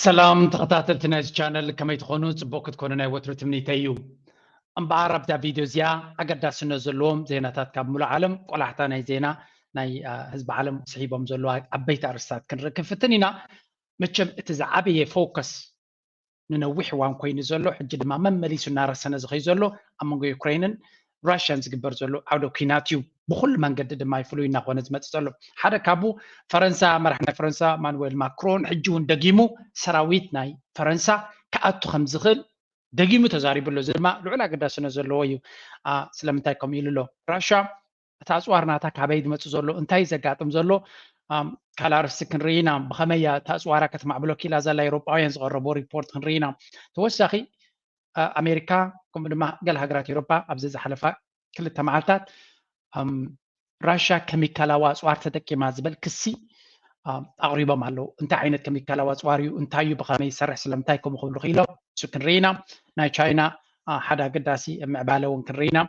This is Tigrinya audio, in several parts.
ሰላም ተኸታተልቲ ናይዚ ቻነል፣ ከመይ ትኾኑ? ጽቡቕ ክትኮኑ ናይ ወትሩ ትምኒተይ እዩ። እምበኣር ኣብዛ ቪድዮ እዚኣ ኣገዳስነት ዘለዎም ዜናታት ካብ ሙሉእ ዓለም፣ ቆላሕታ ናይ ዜና ናይ ህዝቢ ዓለም ስሒቦም ዘለዉ ዓበይቲ ኣርእስታት ክንርኢ ክንፍትን ኢና። መቸም እቲ ዝዓበየ ፎከስ ንነዊሕ እዋን ኮይኑ ዘሎ፣ ሕጂ ድማ መመሊሱ እናረሰነ ዝኸይ ዘሎ ኣብ መንጎ ዩክሬንን ራሽያን ዝግበር ዘሎ ዓውደ ኲናት እዩ። ብኩሉ መንገዲ ድማ ፍሉይ እናኾነ ዝመጽእ ዘሎ ሓደ ካብኡ፣ ፈረንሳ፣ መራሕ ናይ ፈረንሳ ማኑዌል ማክሮን ሕጂ እውን ደጊሙ ሰራዊት ናይ ፈረንሳ ክኣቱ ከም ዝኽእል ደጊሙ ተዛሪቡ ኣሎ። እዚ ድማ ልዑል ኣገዳስነት ዘለዎ እዩ። ስለምንታይ ከምኡ ኢሉ ኣሎ? ራሻ እቲ ኣፅዋር ናታ ካበይ ዝመፅእ ዘሎ፣ እንታይ ዘጋጥም ዘሎ፣ ካልእ ኣርስቲ ክንርኢ ኢና። ብኸመይ እያ እቲ ኣፅዋራ ከተማዕብሎ ክኢላ ዘላ? ኤውሮጳውያን ዝቐረቦ ሪፖርት ክንርኢ ኢና። ተወሳኺ ኣሜሪካ ከምኡ ድማ ገለ ሃገራት ኤውሮጳ ኣብዚ ዝሓለፋ ክልተ መዓልታት ራሻ ኬሚካላዊ ኣፅዋር ተጠቂማ ዝበል ክሲ ኣቕሪቦም ኣለዉ። እንታይ ዓይነት ኬሚካላዊ ኣፅዋር እዩ? እንታይ እዩ? ብኸመይ ይሰርሕ? ስለምንታይ ከምኡ ክብሉ ክኢሎም? እሱ ክንርኢ ኢና። ናይ ቻይና ሓደ ኣገዳሲ ምዕባለ እውን ክንርኢ ኢና።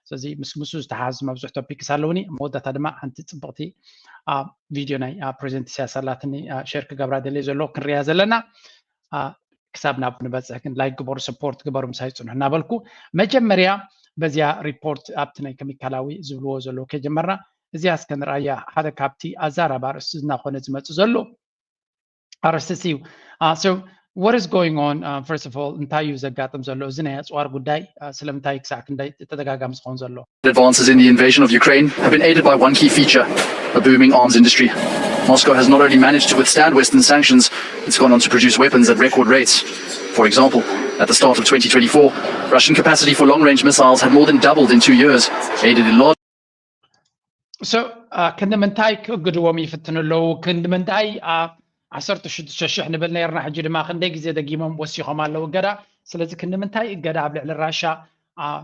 ስለዚ ምስ ምስኡ ዝተሓዝ መብዝሕ ቶፒክስ ኣለውኒ። መወዳእታ ድማ ሓንቲ ፅብቕቲ ቪድዮ ናይ ፕሬዚደንት ኢሳያስ ኣላትኒ፣ ሼር ክገብራ ደልየ ዘሎ ክንሪያ ዘለና። ክሳብ ናብ ንበፅሕ ግን ላይክ ግበሩ፣ ሰፖርት ግበሩ፣ ምሳይ ፅንሑ እናበልኩ፣ መጀመርያ በዚያ ሪፖርት ኣብቲ ናይ ኬሚካላዊ ዝብልዎ ዘለዉ ከጀመርና፣ እዚኣ እስከ ንርኣያ። ሓደ ካብቲ ኣዛራቢ ኣርእስቲ እናኾነ ዝመፅእ ዘሎ ኣርእስቲ እዩ። What is going on? First of all, እንታይ እዩ ዘጋጥም ዘሎ? እዚ ናይ ኣፅዋር ጉዳይ ስለምንታይ ክሳዕ ክንደይ ተደጋጋሚ ዝኸውን ዘሎ? Advances in the invasion of Ukraine have been aided by one key feature: a booming arms industry. Moscow has not only managed to withstand Western sanctions, it's gone on to produce weapons at record rates. For example, at the start of twenty twenty-four, Russian capacity for long-range missiles had more than doubled in two years, aided in large So ክንዲ ምንታይ ክእግድዎም ይፍትኑ ኣለዉ? ክንዲ ምንታይ? ዓሰርተ ሽዱሽተ ሽሕ ንብል ነርና፣ ሕጂ ድማ ክንደይ ግዜ ደጊሞም ወሲኾም ኣለዉ እገዳ። ስለዚ ክንዲ ምንታይ እገዳ ኣብ ልዕሊ ራሻ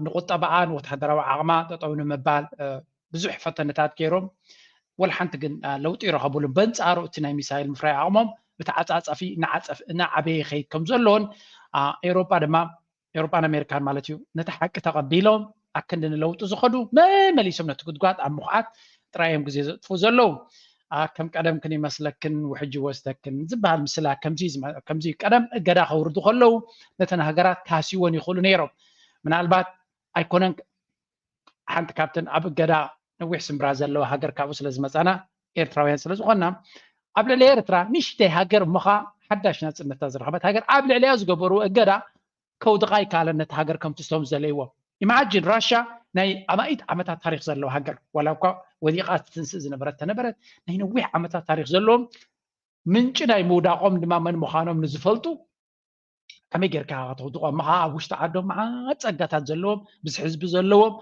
ንቁጠባኣ ንወታደራዊ ዓቕማ ጠጠው ንምባል ብዙሕ ፈተነታት ገይሮም፣ ወላ ሓንቲ ግን ለውጢ ይረኸብሉ። በንጻሩ እቲ ናይ ሚሳይል ምፍራይ ዓቕሞም ብተዓጻጻፊ እናዓበየ ይኸይድ ከም ዘሎን ኤውሮጳ ድማ ኤውሮጳን ኣሜሪካን ማለት እዩ፣ ነቲ ሓቂ ተቐቢሎም ኣብ ክንዲ ንለውጢ ዝኸዱ መመሊሶም ነቲ ጉድጓድ ኣብ ምኹዓት ጥራይ እዮም ግዜ ዘጥፍኡ ዘለዉ። ከም ቀደምክን ይመስለክን ውሕጅ ይወስደክን ዝበሃል ምስላ ከምዚ ቀደም እገዳ ከውርዱ ከለዉ ነተን ሃገራት ካስይወን ይኽእሉ ነይሮም። ምናልባት ኣይኮነን ሓንቲ ካብተን ኣብ እገዳ ነዊሕ ስምብራ ዘለዋ ሃገር ካብኡ ስለ ዝመጻና ኤርትራውያን ስለ ዝኾንና ኣብ ልዕሊ ኤርትራ ንእሽተይ ሃገር እሞ ኸኣ ሓዳሽ ናጽነታ ዝረኸበት ሃገር ኣብ ልዕሊኣ ዝገበርዎ እገዳ ከውድቓ ኣይከኣለን ነቲ ሃገር ከምቲ ስቶም ዝደለይዎ። ኢማጂን ራሻ ናይ ኣማኢት ዓመታት ታሪኽ ዘለዋ ሃገር ዋላ እኳ ወዲቓ ትትንስእ ዝነበረት ተነበረት ናይ ነዊሕ ዓመታት ታሪኽ ዘለዎም ምንጪ ናይ ምውዳቖም ድማ መን ምዃኖም ንዝፈልጡ ከመይ ጌርካ ከተውድቖም? እሞ ኸዓ ኣብ ውሽጢ ዓዶም መዓት ጸጋታት ዘለዎም፣ ብዙሕ ህዝቢ ዘለዎም፣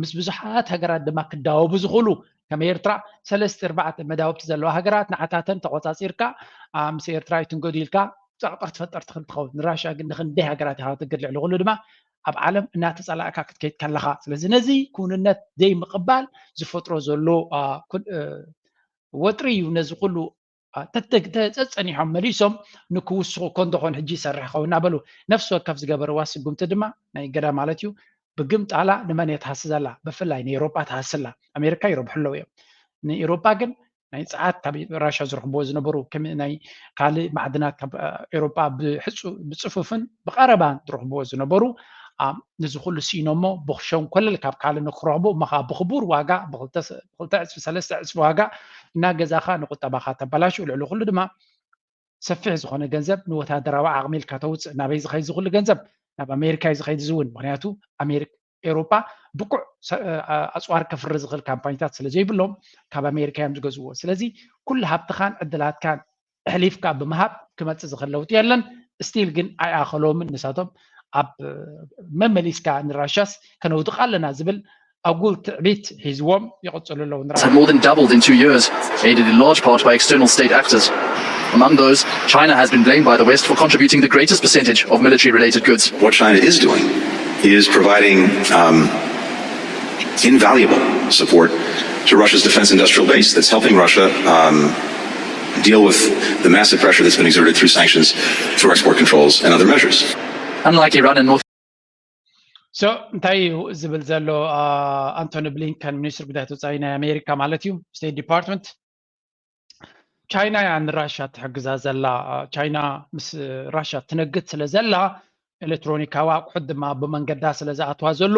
ምስ ብዙሓት ሃገራት ድማ ክዳወቡ ዝኽእሉ ከም ኤርትራ ሰለስተ ኣርባዕተ መዳውብቲ ዘለዋ ሃገራት ንዓታተን ተቖጻጺርካ ምስ ኤርትራ ይትንገዱ ኢልካ ጸቕጥር ትፈጥር ትኽእል ትኸውን። ንራሽያ ግን ንኽንደይ ሃገራት ኢኻ ክትግድ ልዕሊ ኩሉ ድማ ኣብ ዓለም እናተጸላእካ ክትከይድ ከለኻ። ስለዚ ነዚ ክውንነት ዘይምቕባል ዝፈጥሮ ዘሎ ወጥሪ እዩ ነዚ ኩሉ ተጸጸኒሖም መሊሶም ንክውስኹ ኮንዶ ኾን ሕጂ ይሰርሕ ኸውን እናበሉ ነፍሲ ወከፍ ዝገበርዋ ስጉምቲ ድማ ናይ እገዳ ማለት እዩ ብግምጣላ ንመን እየ ትሃሲ ዘላ? ብፍላይ ንኤውሮጳ ትሃሲ ኣላ። ኣሜሪካ ይረብሑ ኣለዉ እዮም። ንኤውሮጳ ግን ናይ ጸዓት ካብ ራሽያ ዝረኽብዎ ዝነበሩ ከም ናይ ካልእ ማዕድናት ካብ ኤውሮጳ ብሕጹ ብጽፉፍን ብቐረባን ዝረኽብዎ ዝነበሩ ነዚ ኩሉ ስኢኖሞ ብሸንኮለል ካብ ካልእ ንክረኽቡ እሞ ከዓ ብክቡር ዋጋ ብክልተ ዕፅፊ ሰለስተ ዕፅፊ ዋጋ እናገዛኻ ንቁጠባኻ ተበላሽው። ልዕሊ ኩሉ ድማ ሰፊሕ ዝኾነ ገንዘብ ንወታደራዊ ዓቕሚ ኢልካ ተውፅእ። ናበይ ዝኸይድ ዝኹሉ ገንዘብ? ናብ ኣሜሪካ እዩ ዝኸይድ። እዚ እውን ምክንያቱ ኤውሮጳ ብቁዕ ኣፅዋር ከፍሪ ዝኽእል ካምፓኒታት ስለ ዘይብሎም ካብ ኣሜሪካ እዮም ዝገዝዎ። ስለዚ ኩሉ ሃብትኻን ዕድላትካን ኣሕሊፍካ ብምሃብ ክመፅእ ዝኽእል ለውጢ የለን። ስቲል ግን ኣይኣኸሎምን። ንሳቶም ኣብ መመሊስካ ንራሻስ ከነውድቓ ኣለና ዝብል ኣጉል ትዕቢት ሒዝዎም ይቕፅሉ ኣለዉ። Has more than doubled in two years, aided in large part by external state actors. Among those, China has been blamed by the West for contributing the greatest percentage of military-related goods. What China is doing is providing um, invaluable support to Russia's defense industrial base that's helping Russia um, deal with the massive pressure that's been exerted through sanctions, through export controls, and other measures. Unlike Iran and North So እንታይ እዩ ዝብል ዘሎ ኣንቶኒ ብሊንከን ሚኒስትር ጉዳያት ወፃኢ ናይ ኣሜሪካ ማለት እዩ ስቴት ዲፓርትመንት ቻይና እያ ንራሻ ትሕግዛ ዘላ። ቻይና ምስ ራሻ ትነግድ ስለ ዘላ፣ ኤሌክትሮኒካዊ ኣቑሑት ድማ ብመንገዳ ስለ ዝኣትዋ ዘሎ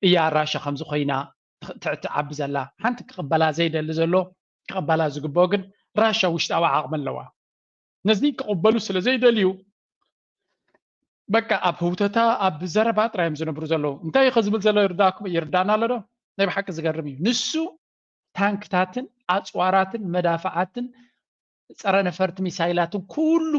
እያ ራሻ ከምዚ ኮይና ትዕ- ትዓቢ ዘላ። ሓንቲ ክቕበላ ዘይደሊ ዘሎ፣ ክቕበላ ዝግብኦ ግን ራሻ ውሽጣዊ ዓቕሚ ኣለዋ። ነዚ ክቕበሉ ስለ ዘይደልዩ፣ በቃ ኣብ ህውተታ፣ ኣብ ዘረባ ጥራይ እዮም ዝነብሩ ዘለዉ። እንታይ እዩ ዝብል ዘሎ ይርዳእኩም፣ ይርዳእና ኣሎ ዶ? ናይ ብሓቂ ዝገርም እዩ። ንሱ ታንክታትን ኣፅዋራትን መዳፍዓትን ጸረ ነፈርቲ ሚሳይላትን ኩሉ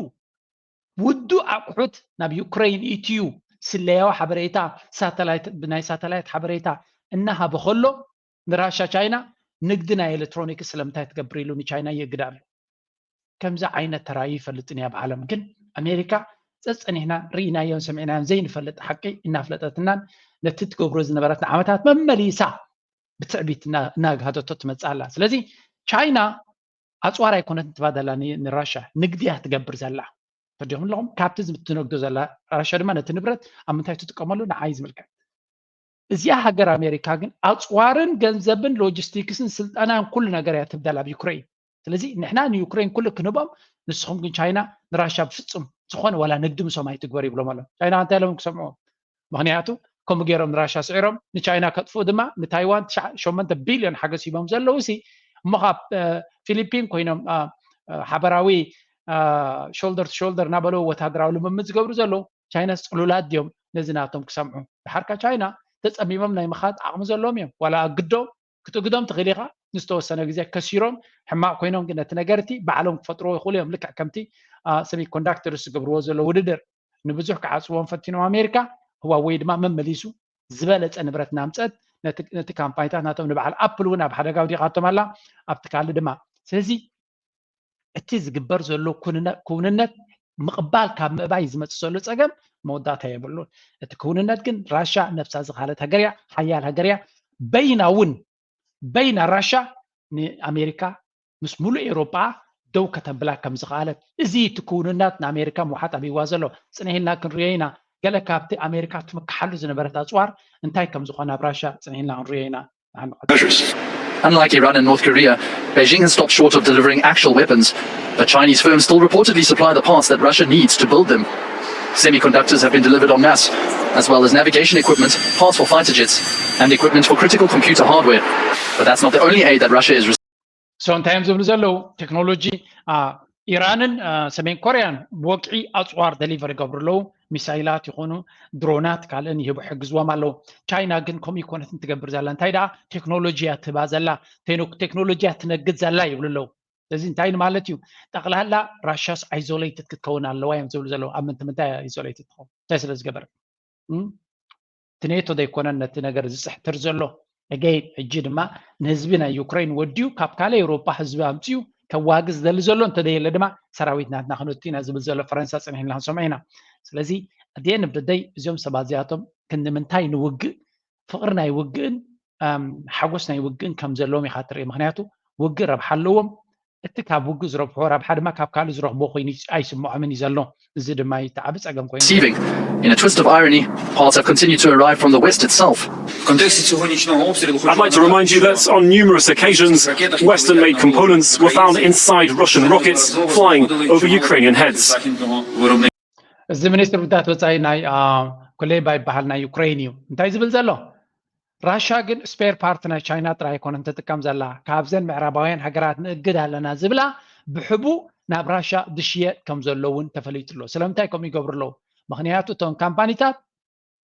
ውዱእ ኣቑሑት ናብ ዩክረይን ኢትዩ ስለያዊ ሓበሬታ ሳተላይት፣ ብናይ ሳተላይት ሓበሬታ እናሃበ ከሎ፣ ንራሻ ቻይና ንግዲ ናይ ኤሌክትሮኒክስ ስለምንታይ ትገብር ኢሉ ንቻይና የግዳ ኣሎ። ከምዚ ዓይነት ተራእዩ ይፈልጥን እያ ኣብ ዓለም። ግን ኣሜሪካ ጸጸኒሕና ርኢናዮን ሰሚዕናዮን ዘይንፈልጥ ሓቂ እናፍለጠትናን ነቲ ትገብሮ ዝነበረት ንዓመታት መመሊሳ ብትዕቢት እና- እናጋህደቶ ትመጽእ ኣላ። ስለዚ ቻይና ኣጽዋር ኣይኮነትን ትባደላ ን- ንራሻ፣ ንግዲ እያ ትገብር ዘላ። ተዲኹም ኣለኹም? ካብቲ ዝትነግዶ ዘላ ራሻ ድማ ነቲ ንብረት ኣብ ምንታይ ትጥቀመሉ ንዓይ ዝምልከት። እዚኣ ሃገር ኣሜሪካ ግን ኣጽዋርን ገንዘብን ሎጂስቲክስን ስልጠናን ኩሉ ነገር እያ ትብደል ኣብ ዩክሬን። ስለዚ ንሕና ንዩክሬን ኩሉ ክንህቦም፣ ንስኹም ግን ቻይና ንራሻ ብፍጹም ዝኾነ ዋላ ንግዲ ምሶም ኣይትግበር ይብሎም ኣሎ። ቻይና እንታይ ኢሎም ክሰምዑ? ምክንያቱ ከምኡ ገይሮም ንራሻ ስዒሮም ንቻይና ከጥፍኡ ድማ ንታይዋን ትሽዓ- ሸሞንተ ቢልዮን ሓገዝ ሂቦም ዘለዉ ሲ እሞ ካብ እ፣ ፊሊፒን ኮይኖም እ፣ እ፣ ሓበራዊ ሾልደር ቱ ሾልደር እናበለዉ ወታደራዊ ልምምድ ዝገብሩ ዘለዉ ቻይና ጽሉላት ድዮም ነዚ ናቶም ክሰምዑ? ድሓርካ ቻይና ተጸሚሞም ናይ ምኻድ ዓቕሚ ዘለዎም እዮም። ዋላ ኣግዶም ክትእግዶም ትኽእል ኢኻ፣ ንዝተወሰነ ግዜ ከሲሮም ሕማቕ ኮይኖም ግን ነቲ ነገርቲ ባዕሎም ክፈጥርዎ ይኽእሉ እዮም። ልክዕ ከምቲ ሰሚኮንዳክተርስ ዝገብርዎ ዘሎ ውድድር ንብዙሕ ክዓፅዎም ፈቲኖም ኣሜሪካ፣ ህዋወይ ድማ መመሊሱ ዝበለፀ ንብረት እናምፀት ነቲ ነቲ ካምፓኒታት ናቶም ንበዓል ኣፕል እውን ኣብ ሓደጋ ኣውዲቓቶም ኣላ ኣብቲ ካልእ ድማ። ስለዚ እቲ ዝግበር ዘሎ ኩንነ- ክውንነት ምቕባል ካብ ምእባይ ዝመፅእ ዘሎ ፀገም መወዳእታ የብሉን። እቲ ክውንነት ግን ራሻ ነብሳ ዝኻለት ሃገር እያ፣ ሓያል ሃገር እያ። በይና እውን በይና ራሻ ንኣሜሪካ ምስ ሙሉእ ኤውሮጳ ደው ከተብላ ከም ዝኸኣለት፣ እዚ እቲ ክውንነት ንኣሜሪካ ምውሓጥ ኣቢዋ ዘሎ። ፅንሕ ኢልና ክንሪኦ ኢና። ገለ ካብቲ ኣሜሪካ ትምክሓሉ ዝነበረት ኣፅዋር እንታይ ከም ዝኾነ ኣብ ራሻ ፅንሕ ኢልና ክንሪኦ ኢና። ንሓንቐ- measures. Unlike Iran and North Korea, Beijing has stopped short of delivering actual weapons, but Chinese firms still reportedly supply the parts that Russia needs to build them. Semiconductors have been delivered en masse, as well as navigation equipment, parts for fighter jets, and equipment for critical computer hardware. But that's not the only aid that Russia is receiving. So እንታይ እዮም ዝብሉ ዘለዉ? ቴክኖሎጂ አ፣ ኢራንን አ፣ ሰሜን ኮርያን ብወግዒ ኣፅዋር ደሊቨር ይገብሩ ኣለዉ። ሚሳይላት ይኾኑ ድሮናት ካልእን ይህቡ ሕግዝዎም ኣለዉ። ቻይና ግን ከምኡ ይኮነትን ትገብር ዘላ። እንታይ ደኣ ቴክኖሎጂ እያ ትህባ ዘላ፣ ቴኖ- ቴክኖሎጂ እያ ትነግድ ዘላ ይብሉ ኣለዉ። እዚ እንታይ ማለት እዩ? ጠቕላላ ራሻስ ኣይዞሌትድ ክትከውን ኣለዋ እዮም ዝብሉ ዘለዉ። ኣብ ምንት ምንታይ ኣይዞሌትድ ትኸውን? እንታይ ስለ ዝገበረ? እም? እቲ ኔቶ ዘይኮነን ነቲ ነገር ዝፅሕትር ዘሎ። Again ሕጂ ድማ ንህዝቢ ናይ ዩክሬን ወዲኡ ካብ ካልእ ኤውሮጳ ህዝቢ ኣምፅኡ ከዋግዝ ዝደሊ ዘሎ እንተደየለ ድማ ሰራዊት ናትና ክንወቲ ኢና ዝብል ዘሎ ፈረንሳ ፅንሕ ኢልና ክንሰምዖ ኢና። ስለዚ ኣድየን ብደይ እዚኦም ሰባት እዚኣቶም ክንምንታይ ንውግእ ፍቕሪ ናይ ውግእን ኣም፣ ሓጎስ ናይ ውግእን ከም ዘለዎም ኢኻ ትርኢ። ምክንያቱ ውግእ ረብሓ ኣለዎም። እቲ ካብ ውግእ ዝረብሖ ረብሓ ድማ ካብ ካልእ ዝረኽቦ ኮይኑ ኣይስምዖምን እዩ ዘሎ። እዚ ድማ እቲ ዓቢ ጸገም ኮይኑ። receiving. In a twist of irony, parts have continued to arrive from the West itself. В контексті сьогоднішнього обстрілу хочу I'd like to remind you that on numerous occasions, Western made components were found inside Russian rockets flying over Ukrainian heads. እዚ ሚኒስትር ጉዳያት ወጻኢ ናይ አ፣ ኩሌባ ይበሃል ናይ ዩክሬን እዩ። እንታይ ዝብል ዘሎ? ራሻ ግን ስፔር ፓርት ናይ ቻይና ጥራይ ኣይኮነን ትጥቀም ዘላ። ካብዘን ምዕራባውያን ሃገራት ንእግድ ኣለና ዝብላ ብሕቡእ ናብ ራሻ ዝሽየጥ ከም ዘሎ እውን ተፈሊጡ ኣሎ። ስለምንታይ ከምኡ ይገብሩ ኣለዉ? ምክንያቱ እቶም ካምፓኒታት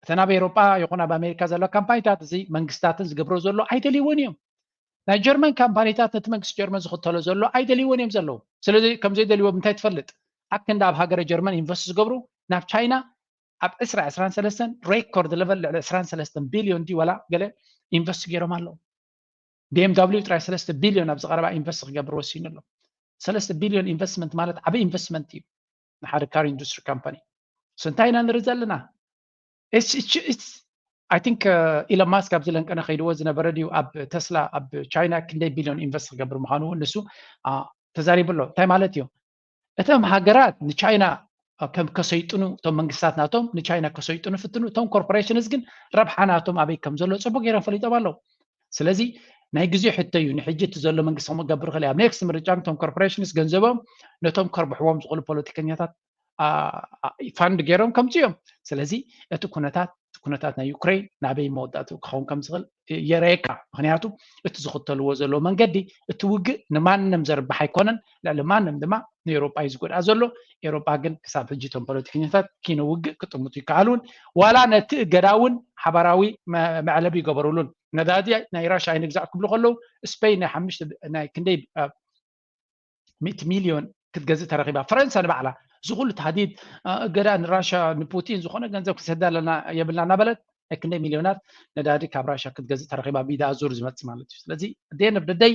እተን ኣብ ኤውሮጳ ይኹን ኣብ ኣሜሪካ ዘለዋ ካምፓኒታት እዚ መንግስታትን ዝገብሮ ዘሎ ኣይደልይዎን እዮም። ናይ ጀርመን ካምፓኒታት ነቲ መንግስቲ ጀርመን ዝኽተሎ ዘሎ ኣይደልይዎን እዮም ዘለዉ። ስለዚ ከም ዘይደልይዎም እንታይ ትፈልጥ? ኣክንዲ ኣብ ሃገረ ጀርመን ኢንቨስት ዝገብሩ ናብ ቻይና ኣብ ዕስራ ዕስራን ሰለስተን ሬኮርድ ለቨል ልዕሊ ዕስራን ሰለስተን ቢልዮን ድዩ ዋላ ገለ ኢንቨስት ገይሮም ኣለዉ። ቢ ኤም ዳብሊው ጥራይ ሰለስተ ቢልዮን ኣብዚ ቀረባ ኢንቨስት ክገብር ወሲኑ ኣሎ። ሰለስተ ቢልዮን ኢንቨስትመንት ማለት ዓቢ ኢንቨስትመንት እዩ ንሓደ ካር ኢንዱስትሪ ካምፓኒ። So እንታይ ኢና ንርኢ ዘለና? I think ኢሎን ማስክ ኣብዚ ለንቀነ ከይድዎ ዝነበረ ድዩ ኣብ ተስላ ኣብ ቻይና ክንደይ ቢልዮን ኢንቨስት ክገብር ምዃኑ እውን ንሱ አ፣ ተዛሪቡ ኣሎ። እንታይ ማለት እዩ? እቶም ሃገራት ንቻይና ከም ከሰይጥኑ እቶም መንግስታት ናቶም ንቻይና ከሰይጥኑ ፍትኑ። እቶም ኮርፖሬሽንስ ግን ረብሓ ናቶም ኣበይ ከም ዘሎ ጽቡቅ ገይሮም ፈሊጦም ኣለዉ። ስለዚ ናይ ግዜ ሕቶ እዩ። ንሕጂ እቲ ዘሎ መንግስቲ ከምኡ ክገብር ይኽእል እዩ። ኣብ ኔክስት ምርጫ ነቶም ኮርፖሬሽንስ ገንዘቦም ነቶም ከርብሕዎም ዝኽእሉ ፖለቲከኛታት ፋንድ ገይሮም ከምፅኡ እዮም። ስለዚ እቲ ኩነታት እቲ ኩነታት ናይ ዩክሬን ናበይ መወዳእትኡ ክኸውን ከም ዝኽእል የረየካ። ምክንያቱ እቲ ዝኽተልዎ ዘለዉ መንገዲ እቲ ውግእ ንማንም ዘርብሕ ኣይኮነን፣ ልዕሊ ማንም ድማ ንኤውሮጳ እዩ ዝጎድኣ ዘሎ። ኤውሮጳ ግን ክሳብ ሕጂ እቶም ፖለቲከኛታት ኪነ ውግእ ክጥምቱ ይከኣሉን ዋላ ነቲ እገዳ እውን ሓባራዊ መዕለቢ ይገበሩሉን። ነዳዲ ናይ ራሻ ኣይንግዛዕ ክብሉ ከለዉ ስፔን ናይ ሓሙሽተ ናይ ክንደይ ሚእቲ ሚልዮን ክትገዝእ ተረኺባ። ፈረንሳ ንባዕላ እዚ ኩሉ ታህዲድ እገዳ ንራሻ ንፑቲን ዝኾነ ገንዘብ ክሰዳ ኣለና የብልና እናበለት ናይ ክንደይ ሚልዮናት ነዳዲ ካብ ራሻ ክትገዝእ ተረኺባ። ቢዳ ዙር ዝመፅእ ማለት እዩ። ስለዚ ደን ብደደይ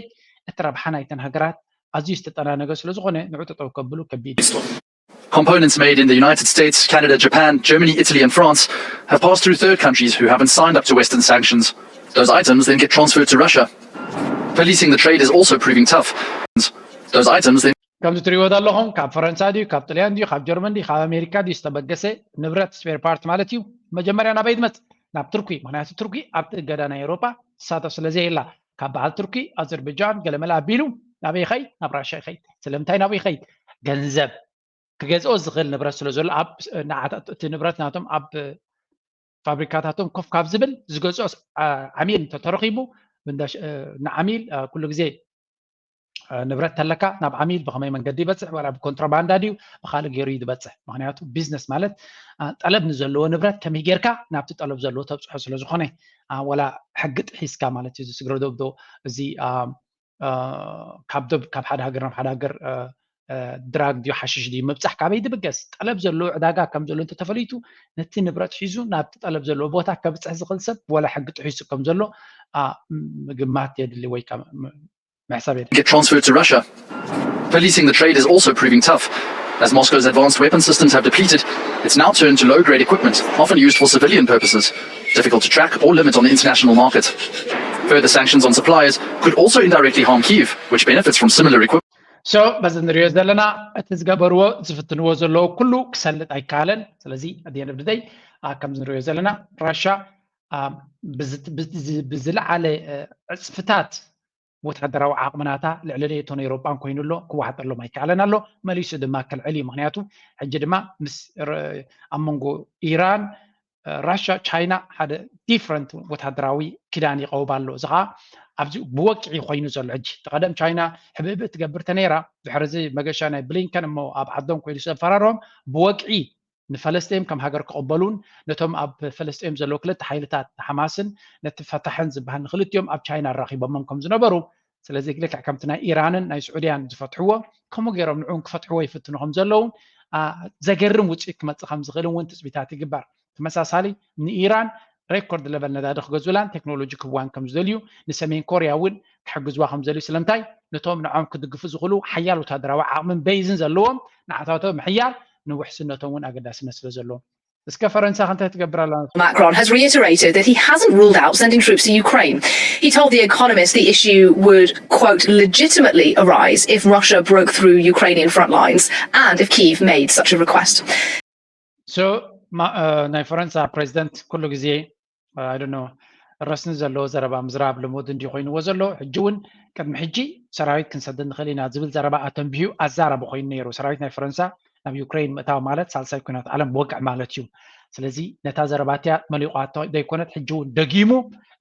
እቲ ረብሓ ናይተን ሃገራት ኣዝዩ ዝተጠናነገ ስለዝኾነ ንዑ ጠጠው ከብሉ ከቢድ እዩ። Components made in the United States, Canada, Japan, Germany, Italy, and France have passed through third countries who haven't signed up to Western sanctions. Those items then get transferred to Russia. Policing the trade is also proving tough. Those items then ከምዚ ትሪእዎ ዘለኹም ካብ ፈረንሳ ድዩ ካብ ጥልያን ድዩ ካብ ጀርመን ድዩ ካብ ኣሜሪካ ድዩ ዝተበገሰ ንብረት ስፔር ፓርት ማለት እዩ። መጀመርያ ናበይ ትመፅእ? ናብ ቱርኪ። ምክንያቱ ቱርኪ ኣብቲ እገዳ ናይ ኤውሮጳ ትሳተፍ ስለዘየላ ካብ በዓል ቱርኪ ኣዘርበጃን ገለመለ ኣቢሉ ናበይ ይኸይድ? ናብ ራሻ ይኸይድ። ስለምንታይ ናብኡ ይኸይድ? ገንዘብ ክገዝኦ ዝኽእል ንብረት ስለ ዘሎ ኣብ ንዓታት እቲ ንብረት ናቶም ኣብ ፋብሪካታቶም ኮፍ ካብ ዝብል ዝገዝኦ ዓሚል እንተተረኺቡ ንዓሚል ኩሉ ግዜ ንብረት ተለካ ናብ ዓሚል ብኸመይ መንገዲ ይበፅሕ ዋላ ብኮንትሮባንዳ ድዩ ብካልእ ገይሩ እዩ ዝበፅሕ። ምክንያቱ ቢዝነስ ማለት ጠለብ ንዘለዎ ንብረት ከመይ ጌርካ ናብቲ ጠለብ ዘለዎ ተብፅሖ ስለዝኾነ ዋላ ሕጊ ጥሒስካ ማለት እዩ። ዝስግረ ዶብዶ እዚ ካብ ዶብ ካብ ሓደ ሃገር ናብ ሓደ ሃገር ድራግ ድዩ ሓሽሽ ድዩ ምብፃሕ ካበይ ድብገስ ጠለብ ዘለዎ ዕዳጋ ከም ዘሎ እንተተፈሊጡ ነቲ ንብረት ሒዙ ናብቲ ጠለብ ዘለዎ ቦታ ከብፅሕ ዝኽእል ሰብ ወላ ሕጊ ጥሒሱ ከም ዘሎ ምግማት የድሊ ወይ ምሕሳብ የድሊ። Get transferred to Russia. Policing the trade is also proving tough. As Moscow's advanced weapon systems have depleted, it's now turned to low-grade equipment, often used for civilian purposes, difficult to track or limit on the international market. Further sanctions on suppliers could also indirectly harm Kyiv, which benefits from similar equipment. So በዚ ንሪኦ ዘለና እቲ ዝገበርዎ ዝፍትንዎ ዘለዉ ኩሉ ክሰልጥ ኣይከኣለን። ስለዚ ኣድየን ብድደይ ከምዚ ንሪኦ ዘለና ራሻ ብዝለዓለ ዕፅፍታት ወታደራዊ ዓቕምናታ ልዕሊ ኔቶን ኤውሮጳን ኮይኑ ኣሎ። ክዋሓጠሎም ኣይከኣለን ኣሎ። መሊሱ ድማ ክልዕል እዩ። ምክንያቱ ሕጂ ድማ ምስ ኣብ መንጎ ኢራን ራሻ ቻይና ሓደ ዲፍረንት ወታደራዊ ኪዳን ይቐውብ ኣሎ። እዚ ከዓ ኣብዚ ብወቅዒ ኮይኑ ዘሎ ሕጂ ተቐደም ቻይና ሕብእብእ ትገብር ተነይራ ድሕሪ እዚ መገሻ ናይ ብሊንከን እሞ ኣብ ዓዶም ኮይኑ ዘፈራሮም ብወቅዒ ንፈለስጤም ከም ሃገር ክቕበሉን ነቶም ኣብ ፈለስጤም ዘለዉ ክልተ ሓይልታት ንሓማስን ነቲ ፈታሕን ዝበሃል ንክልቲኦም ኣብ ቻይና ኣራኺቦሞም ከም ዝነበሩ ስለዚ ልክዕ ከምቲ ናይ ኢራንን ናይ ስዑድያን ዝፈትሕዎ ከምኡ ገይሮም ንዕኡን ክፈትሕዎ ይፍትኑ ከም ዘለውን ዘገርም ውፅኢት ክመፅእ ከም ዝኽእል እውን ትፅቢታት ይግበር። ተመሳሳሊ ንኢራን ሬኮርድ ለበል ነዳዲ ክገዝኡላን ቴክኖሎጂ ክህብዋን ከም ዝደልዩ ንሰሜን ኮርያ እውን ክሕግዝዋ ከም ዝደልዩ ስለምንታይ ነቶም ንዖም ክድግፉ ዝኽእሉ ሓያል ወታደራዊ ዓቕምን በይዝን ዘለዎም ንዓታቶ ምሕያል ንውሕስነቶም እውን ኣገዳስነት ስለ ዘለዎም እስከ ፈረንሳ ከንታይ ትገብር ኣላ? Macron has reiterated that he hasn't ruled out sending troops to Ukraine. He told The Economist the issue would, quote, legitimately arise if Russia broke through Ukrainian front lines and if Kyiv made such a request. So, ናይ ፈረንሳ ፕሬዚደንት ኩሉ ግዜ I don't know ረስኒ ዘለዎ ዘረባ ምዝራብ ልሙድ እንዲ ኮይንዎ ዘሎ ሕጂ እውን ቅድሚ ሕጂ ሰራዊት ክንሰድድ ንኽእል ኢና ዝብል ዘረባ ኣተንቢሁ ኣዛራቢ ኮይኑ ነይሩ። ሰራዊት ናይ ፈረንሳ ናብ ዩክሬን ምእታው ማለት ሳልሳይ ኩናት ዓለም ወግዕ ማለት እዩ። ስለዚ ነታ ዘረባ እቲኣ መሊቋቶ ዘይኮነት ሕጂ እውን ደጊሙ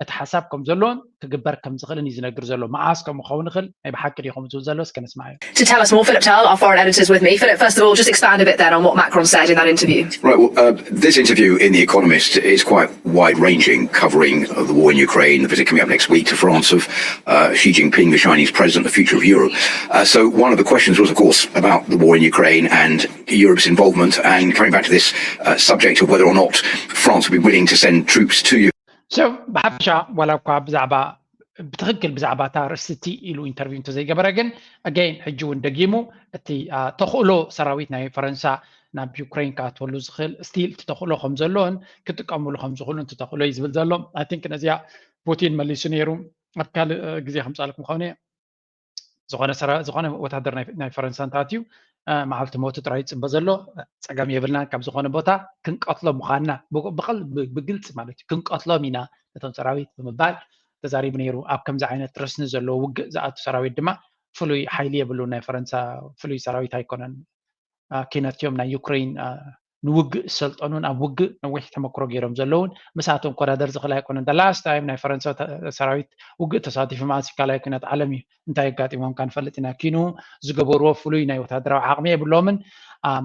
እቲ ሓሳብ ከም ዘሎን ክግበር ከም ዝኽእልን እዩ ዝነግር ዘሎ። መዓስ ከምኡ ክኸውን ይኽእል ናይ ብሓቂ ድዩ ከምኡ ዝብል ዘሎ እስከ ንስማዕ እዩ። To tell us more, Philip Tell, our foreign editor, is with me. Philip, first of all, just expand a bit then on what Macron said in that interview. Right, well, uh, this interview in The Economist is quite wide-ranging, covering uh, the war in Ukraine, the visit coming up next week to France of uh, Xi Jinping, the Chinese president, the future of Europe. Uh, so one of the questions was, of course, about the war in Ukraine and Europe's involvement, and coming back to this uh, subject of whether or not France would be willing to send troops to Ukraine. So ብሓፈሻ ዋላ እኳ ብዛዕባ ብትኽክል ብዛዕባ እታ ርእስቲ ኢሉ ኢንተርቪው እንተዘይገበረ ግን ኣገይን ሕጂ እውን ደጊሙ እቲ ተኽእሎ ሰራዊት ናይ ፈረንሳ ናብ ዩክሬን ክኣትወሉ ዝኽእል ስቲል እቲ ተኽእሎ ከም ዘሎን ክጥቀምሉ ከም ዝኽእሉ እቲ ተኽእሎ እዩ ዝብል ዘሎ። I think ነዚኣ ፑቲን መሊሱ ነይሩ። ኣብ ካልእ ግዜ ከምፃልኩም ከሆነ ዝኾነ ዝኾነ ወታደር ናይ ፈረንሳ እንተኣትዩ መዓልቲ ሞቱ ጥራይ ይፅበ ዘሎ። ፀገም የብልናን ካብ ዝኾነ ቦታ ክንቀትሎ ምዃንና ብግልፂ ማለት እዩ ክንቀትሎም ኢና ነቶም ሰራዊት ብምባል ተዛሪቡ ነይሩ። ኣብ ከምዚ ዓይነት ረስኒ ዘለዎ ውግእ ዝኣቱ ሰራዊት ድማ ፍሉይ ሓይሊ የብሉ። ናይ ፈረንሳ ፍሉይ ሰራዊት ኣይኮነን። ኪነት እዮም ናይ ዩክሬን ንውግእ ዝሰልጠኑን ኣብ ውግእ ነዊሕ ተመክሮ ገይሮም ዘለውን ምስኣቶም ኮዳደር ዝኽእል ኣይኮነን። ላስት ታይም ናይ ፈረንሳ ሰራዊት ውግእ ተሳቲፉ መዓስ ካልኣይ ኩነት ዓለም እዩ። እንታይ ኣጋጢሞም ካ ንፈልጥ ኢና። ኪኑ ዝገበርዎ ፍሉይ ናይ ወታደራዊ ዓቕሚ የብሎምን።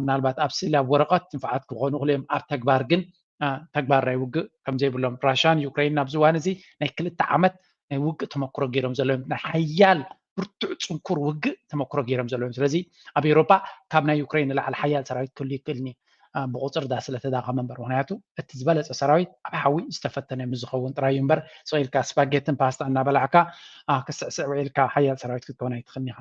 ምናልባት ኣብ ስእሊ ኣብ ወረቐት ንፋዓት ክኾኑ ክልኦም ኣብ ተግባር ግን ተግባር ናይ ውግእ ከምዘይብሎም ራሽያን ዩክሬን ኣብዚ እዋን እዚ ናይ ክልተ ዓመት ናይ ውግእ ተመክሮ ገይሮም ዘለዎም ናይ ሓያል ብርቱዕ ፅንኩር ውግእ ተመክሮ ገይሮም ዘለዎም። ስለዚ ኣብ ኤውሮፓ ካብ ናይ ዩክሬን ንላዕሊ ሓያል ሰራዊት ክህሉ ይክእልኒ ብቁፅር ዳ ስለተዳኸመ እምበር፣ ምክንያቱ እቲ ዝበለፀ ሰራዊት ኣብ ሓዊ ዝተፈተነ ምስ ዝኸውን ጥራይ እዩ እምበር ስቕ ኢልካ ስፓጌትን ፓስታ እናበላዕካ ክስዕስዕ ውዒልካ ሓያል ሰራዊት ክትከውን ኣይትኽእልኒ ኢኻ።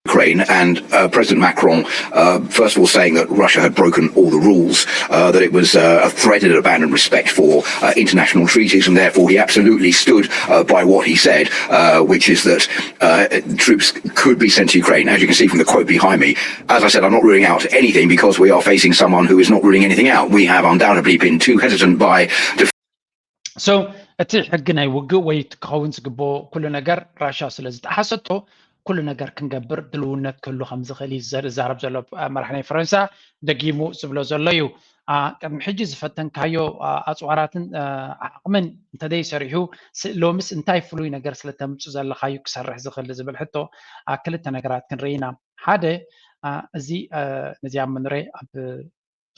Ukraine and uh, President Macron, uh, first of all, saying that Russia had broken all the rules, uh, that it was uh, a threat and abandoned respect for uh, international treaties, and therefore he absolutely stood uh, by what he said, uh, which is that uh, troops could be sent to Ukraine. As you can see from the quote behind me, as I said, I'm not ruling out anything because we are facing someone who is not ruling anything out. We have undoubtedly been too hesitant by so እቲ ሕጊ ናይ ውግእ ወይ ክኸውን ዝግብኦ ኩሉ ነገር ራሻ ስለ ዝጠሓሰቶ ኩሉ ነገር ክንገብር ድልውነት ክህሉ ከም ዝኽእል እዩ ዝዛረብ ዘሎ መራሕ ናይ ፈረንሳ። ደጊሙ ዝብሎ ዘሎ እዩ። ቅድሚ ሕጂ ዝፈተንካዮ ኣፅዋራትን ዓቕምን እንተደይ ሰሪሑ ሎምስ እንታይ ፍሉይ ነገር ስለተምፁ ዘለካዩ ክሰርሕ ዝኽእል ዝብል ሕቶ ክልተ ነገራት ክንርኢ ኢና። ሓደ እዚ ነዚኣ ምንሬ ኣብ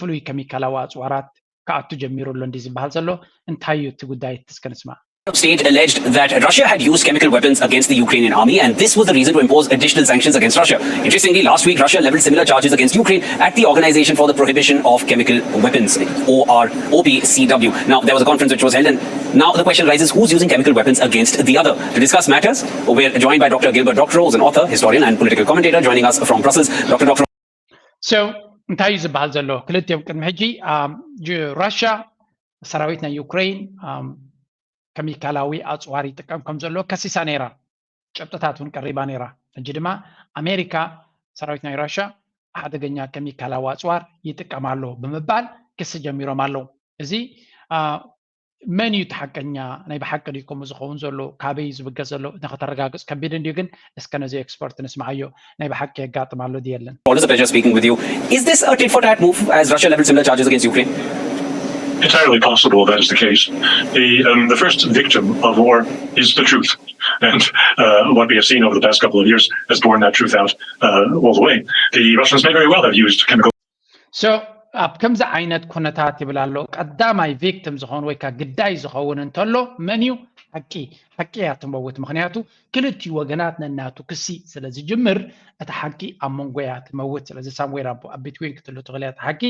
ፍሉይ ከሚካላዊ ኣፅዋራት ክኣቱ ጀሚሩ ኣሎ እንዲ ዝበሃል ዘሎ እንታይ እዩ እቲ ጉዳይ እስከ ንስማዕ። State alleged that Russia had used chemical weapons against the Ukrainian army, and this was the reason to impose additional sanctions against Russia. Interestingly, last week Russia leveled similar charges against Ukraine at the Organization for the Prohibition of Chemical Weapons, O R O P C W. Now, there was a conference which was held, and now the question arises, who's using chemical weapons against the other? To discuss matters, we're joined by Doctor Gilbert Doctorow, who's an author, historian, and political commentator, joining us from Brussels. Doctor Doctorow. So እንታይ እዩ ዝበሃል ዘሎ? ክልቲኦም ቅድሚ ሕጂ ራሽያ ሰራዊት ናይ ዩክሬን ከሚካላዊ ኣፅዋር ይጥቀም ከም ዘሎ ከሲሳ ነይራ። ጨብጥታት እውን ቀሪባ ነይራ። ሕጂ ድማ ኣሜሪካ ሰራዊት ናይ ራሽያ ሓደገኛ ከሚካላዊ ኣፅዋር ይጥቀም ኣሎ ብምባል ክሲ ጀሚሮም ኣለዉ። እዚ መን እዩ እቲ ሓቀኛ? ናይ ብሓቂ ድዩ ከምኡ ዝኸውን ዘሎ? ካበይ እዩ ዝብገስ ዘሎ? ንኸተረጋግፅ ከቢድ እንድዩ፣ ግን እስከ ነዚ ኤክስፐርት ንስምዓዮ። ናይ ብሓቂ የጋጥም ኣሎ ድዩ የለን? Always a pleasure speaking with you. Is this a tit for tat move as Russia leveled similar charges against Ukraine? Entirely possible that is the case. The, um, the first victim of war is the truth. And uh, what we have seen over the past couple of years has borne that truth out uh, all the way. The Russians may very well have used chemical So ኣብ ከምዚ ዓይነት ኩነታት ይብል ኣሎ ቀዳማይ ቪክቲም ዝኸውን ወይ ከዓ ግዳይ ዝኸውን እንተሎ መን እዩ? ሓቂ ሓቂ እያ ትመውት። ምክንያቱ ክልቲኡ ወገናት ነናቱ ክሲ ስለ ዝጅምር እቲ ሓቂ ኣብ መንጎ እያ ትመውት። ስለዚ ሳምዌር ኣብ ቢትዊን ክትህሉ ትኽእል እያ። እቲ ሓቂ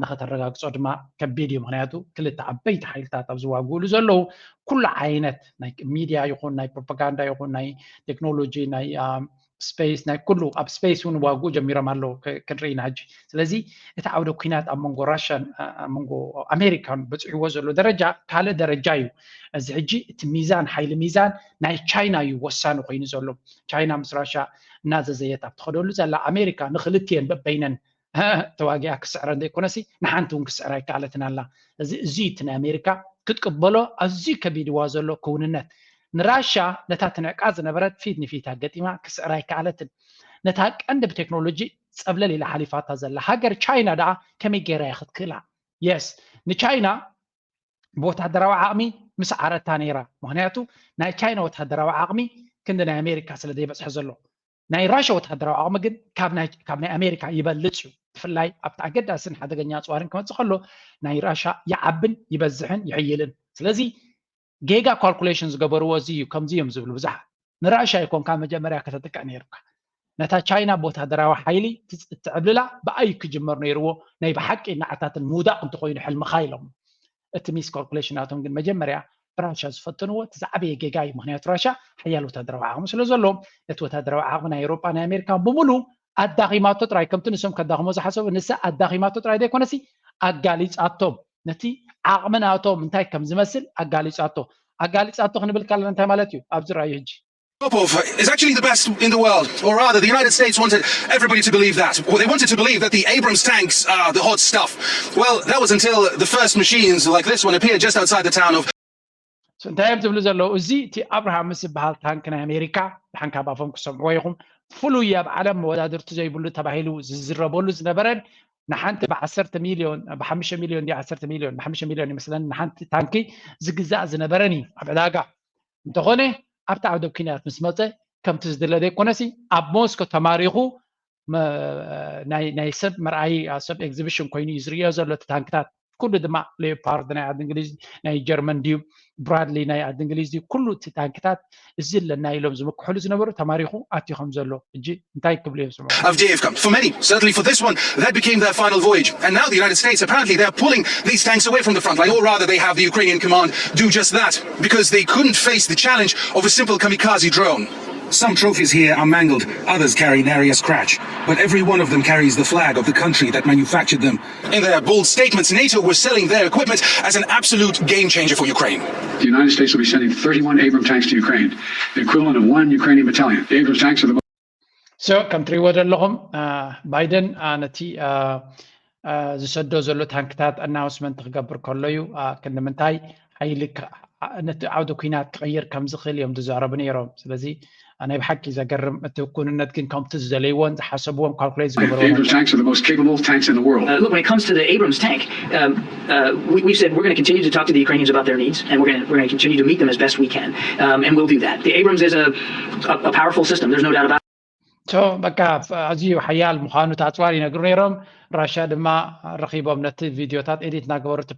ንኸተረጋግጾ ድማ ከቢድ እዩ። ምክንያቱ ክልተ ዓበይቲ ሓይልታት ኣብ ዝዋግእሉ ዘለዉ ኩሉ ዓይነት ናይ ሚድያ ይኹን ናይ ፕሮፓጋንዳ ይኹን ናይ ቴክኖሎጂ ናይ ስፔስ ናይ ኩሉ ኣብ ስፔስ እውን ዋግኡ ጀሚሮም ኣለዉ ክንርኢ ኢና ሕጂ። ስለዚ እቲ ዓውደ ኩናት ኣብ መንጎ ራሽያን ኣብ መንጎ ኣሜሪካን በፂሕዎ ዘሎ ደረጃ ካልእ ደረጃ እዩ። እዚ ሕጂ እቲ ሚዛን ሓይሊ ሚዛን ናይ ቻይና እዩ ወሳኒ ኮይኑ ዘሎ። ቻይና ምስ ራሽያ እናዘዘየት ኣብ ትኸደሉ ዘላ ኣሜሪካ ንክልትየን በበይነን ተዋጊኣ ክስዕረን ዘይኮነሲ ንሓንቲ እውን ክስዕር ኣይከኣለትን ኣላ። እዚ እዚ እቲ ናይ ኣሜሪካ ክትቅበሎ ኣዝዩ ከቢድዋ ዘሎ ክውንነት ንራሻ ነታ ትንዕቃ ዝነበረት ፊት ንፊታ ገጢማ ክስዕራ ኣይከኣለትን። ነታ ቀንዲ ብቴክኖሎጂ ፀብለል ኢላ ሓሊፋታ ዘላ ሃገር ቻይና ደኣ ከመይ ገይራ እያ ክትክእላ? የስ ንቻይና ብወታደራዊ ዓቕሚ ምስ ዓረታ ነይራ። ምክንያቱ ናይ ቻይና ወታደራዊ ዓቕሚ ክንዲ ናይ ኣሜሪካ ስለ ዘይበፅሐ ዘሎ ናይ ራሻ ወታደራዊ ዓቕሚ ግን ካብ ናይ ኣሜሪካ ይበልፅ እዩ። ብፍላይ ኣብቲ ኣገዳስን ሓደገኛ ኣፅዋርን ክመፅእ ከሎ ናይ ራሻ ይዓብን ይበዝሕን ይሕይልን። ስለዚ ጌጋ ካልኩሌሽን ዝገበርዎ እዚ እዩ። ከምዚ እዮም ዝብሉ ብዙሓት። ንራሻ ይኮንካ መጀመርያ ከተጥቅዕ ነይሩካ። ነታ ቻይና ብወታደራዊ ሓይሊ ትዕብልላ ብኣይ ክጅመር ነይርዎ ናይ ብሓቂ እናዓታትን ምውዳቕ እንተኮይኑ ሕልምኻ ኢሎም። እቲ ሚስ ካልኩሌሽን ናቶም ግን መጀመርያ ብራሻ ዝፈተንዎ እቲ ዝዓበየ ጌጋ እዩ። ምክንያቱ ራሻ ሓያል ወታደራዊ ዓቕሚ ስለ ዘለዎም ነቲ ወታደራዊ ዓቕሚ ናይ ኤውሮጳ ናይ ኣሜሪካን ብምሉ ኣዳኺማቶ ጥራይ ከምቲ ንሶም ከዳኽሞ ዝሓሰቡ ንሳ ኣዳኺማቶ ጥራይ ዘይኮነሲ ኣጋሊጻቶም ነቲ ዓቕሚ ናቶም እንታይ ከም ዝመስል ኣጋሊጻቶ። ኣጋሊጻቶ ክንብል ካለና እንታይ ማለት እዩ? ኣብዚ ራእዩ ሕጂ Popov is actually the best in the world, or rather, the United States wanted everybody to believe that. They wanted to believe that the Abrams tanks are the hot stuff. Well, that was until the first machines like this one appeared just outside the town of. እንታይ እዮም ዝብሉ ዘለዉ? እዚ እቲ ኣብርሃምስ ዝበሃል ታንክ ናይ ኣሜሪካ፣ ድሓን ካብ ኣፎም ክሰምዕዎ ኢኹም፣ ፍሉይ ኣብ ዓለም መወዳድርቲ ዘይብሉ ተባሂሉ ዝዝረበሉ ዝነበረን ንሓንቲ ብዓሰርተ ሚልዮን፣ ብሓሙሽተ ሚልዮን ድዩ ዓሰርተ ሚልዮን፣ ብሓሙሽተ ሚልዮን ይመስለኒ ንሓንቲ ታንኪ ዝግዛእ ዝነበረን እዩ ኣብ ዕዳጋ። እንተኾነ ኣብቲ ዓውደ ኲናት ምስ መፀ ከምቲ ዝድለ ዘይኮነሲ ኣብ ሞስኮ ተማሪኹ ናይ ሰብ መርኣዪ፣ ሰብ ኤግዚቢሽን ኮይኑ እዩ ዝርእዮ ዘሎ። እቲ ታንክታት ኩሉ ድማ ሌዮፓርድ ናይ ዓዲ እንግሊዝ፣ ናይ ጀርመን ድዩ፣ ብራድሊ ናይ ዓዲ እንግሊዝ ድዩ፣ ኩሉ እቲ ታንክታት እዚ ኣለና ኢሎም ዝምክሕሉ ዝነበሩ ተማሪኹ ኣትዩ ከም ዘሎ ሕጂ እንታይ ክብሉ እዮም ስምዑ። Avdiivka. For many, certainly for this one, that became their final voyage. And now the United States, apparently, they're pulling these tanks away from the front line, or rather, they have the Ukrainian command do just that, because they couldn't face the challenge of a simple kamikaze drone. Some trophies here are mangled, others carry nary a scratch, but every one of them carries the flag of the country that manufactured them. In their bold statements, NATO was selling their equipment as an absolute game changer for Ukraine. The United States will be sending thirty-one Abrams tanks to Ukraine, the equivalent of one Ukrainian battalion. The Abrams tanks are the most so ከም ትሪእዎ ዘለኹም ባይደን ነቲ ዝሰዶ ዘሎ ታንክታት ኣናውንስመንት ክገብር ከሎ እዩ። ክንዲ ምንታይ ሓይሊ ነቲ ዓውደ ኲናት ክቕይር ከም ዝኽእል እዮም ዝዛረቡ ነይሮም። ስለዚ ናይ ብሓቂ ዘገርም እቲ ውኩንነት ግን ከምቲ ዝደለይዎን ዝሓሰብዎን ካልኩሌት ዝገበርዎ Abrams tanks are the most capable tanks in the world. Uh, look, when it comes to the Abrams tank, um, uh, we, we've said we're going to continue to talk to the Ukrainians about their needs, and we're going we're going to continue to meet them as best we can, um, and we'll do that. The Abrams is a, a, a powerful system. There's no doubt about it. ሶ በቃ ኣዝዩ ሓያል ምዃኑ እቲ ኣፅዋር ይነግሩ ነይሮም። ራሽያ ድማ ረኺቦም ነቲ ቪድዮታት ኤዲት እናገበሩ እቲ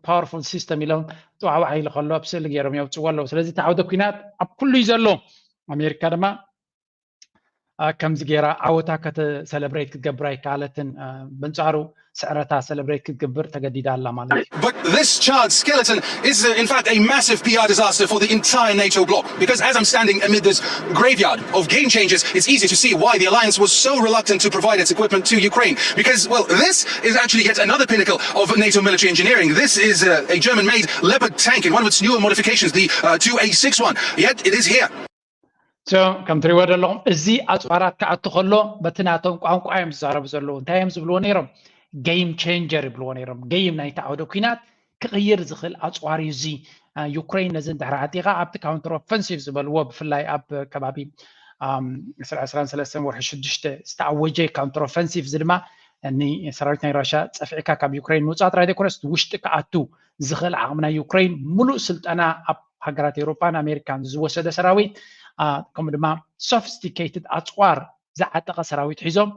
ፓወርፉል ሲስተም ኢሎም ጥዋዕዋዕ ኢሉ ከሎ ኣብ ስእሊ ገይሮም የውፅዎ ኣለዉ። ስለዚ እቲ ዓውደ ኲናት ኣብ ኩሉ እዩ ዘሎ። ኣሜሪካ ድማ ከምዚ ገይራ ዓወታ ከተሰለብሬት ክትገብር ኣይከኣለትን። በንጻሩ ስዕረታ ሰለብሬት ክትገብር ተገዲዳ ኣላ ማለት እዩ። But this charred skeleton is, uh, in fact, a massive P R disaster for the entire NATO bloc. Because as I'm standing amid this graveyard of game changers, it's easy to see why the alliance was so reluctant to provide its equipment to Ukraine. Because, well, this is actually yet another pinnacle of NATO military engineering. This is uh, a German-made Leopard tank in one of its newer modifications, the uh, two A six one. Yet it is here. So ከም ትሪእዎ ዘለኹም እዚ ኣፅዋራት ክኣቱ ከሎ በቲ ናቶም ቋንቋ እዮም ዝዛረቡ ዘለዉ። እንታይ እዮም ዝብልዎ ነይሮም? ጌም ቼንጀር ይብልዎ ነይሮም። ጌም ናይቲ ዓውደ ኲናት ክቕይር ዝኽእል ኣፅዋር እዩ እዚ። ዩክሬን ነዚ እንድሕር ዓጢቓ ኣብቲ ካውንተር ኦፈንሲቭ ዝበልዎ ብፍላይ ኣብ ከባቢ ዕስራ ዕስራን ሰለስተን ወርሒ ሽዱሽተ ዝተኣወጀ ካውንተር ኦፈንሲቭ እዚ ድማ ንሰራዊት ናይ ራሽያ ፀፊዕካ ካብ ዩክሬን ምውፃእ ጥራይ ዘይኮነስ ውሽጢ ክኣቱ ዝኽእል ዓቕሚ ናይ ዩክሬን ሙሉእ ስልጠና ኣብ ሃገራት ኤውሮጳን ኣሜሪካን ዝወሰደ ሰራዊት ከምኡ ድማ ሶፊስቲኬትድ ኣፅዋር ዝዓጠቐ ሰራዊት ሒዞም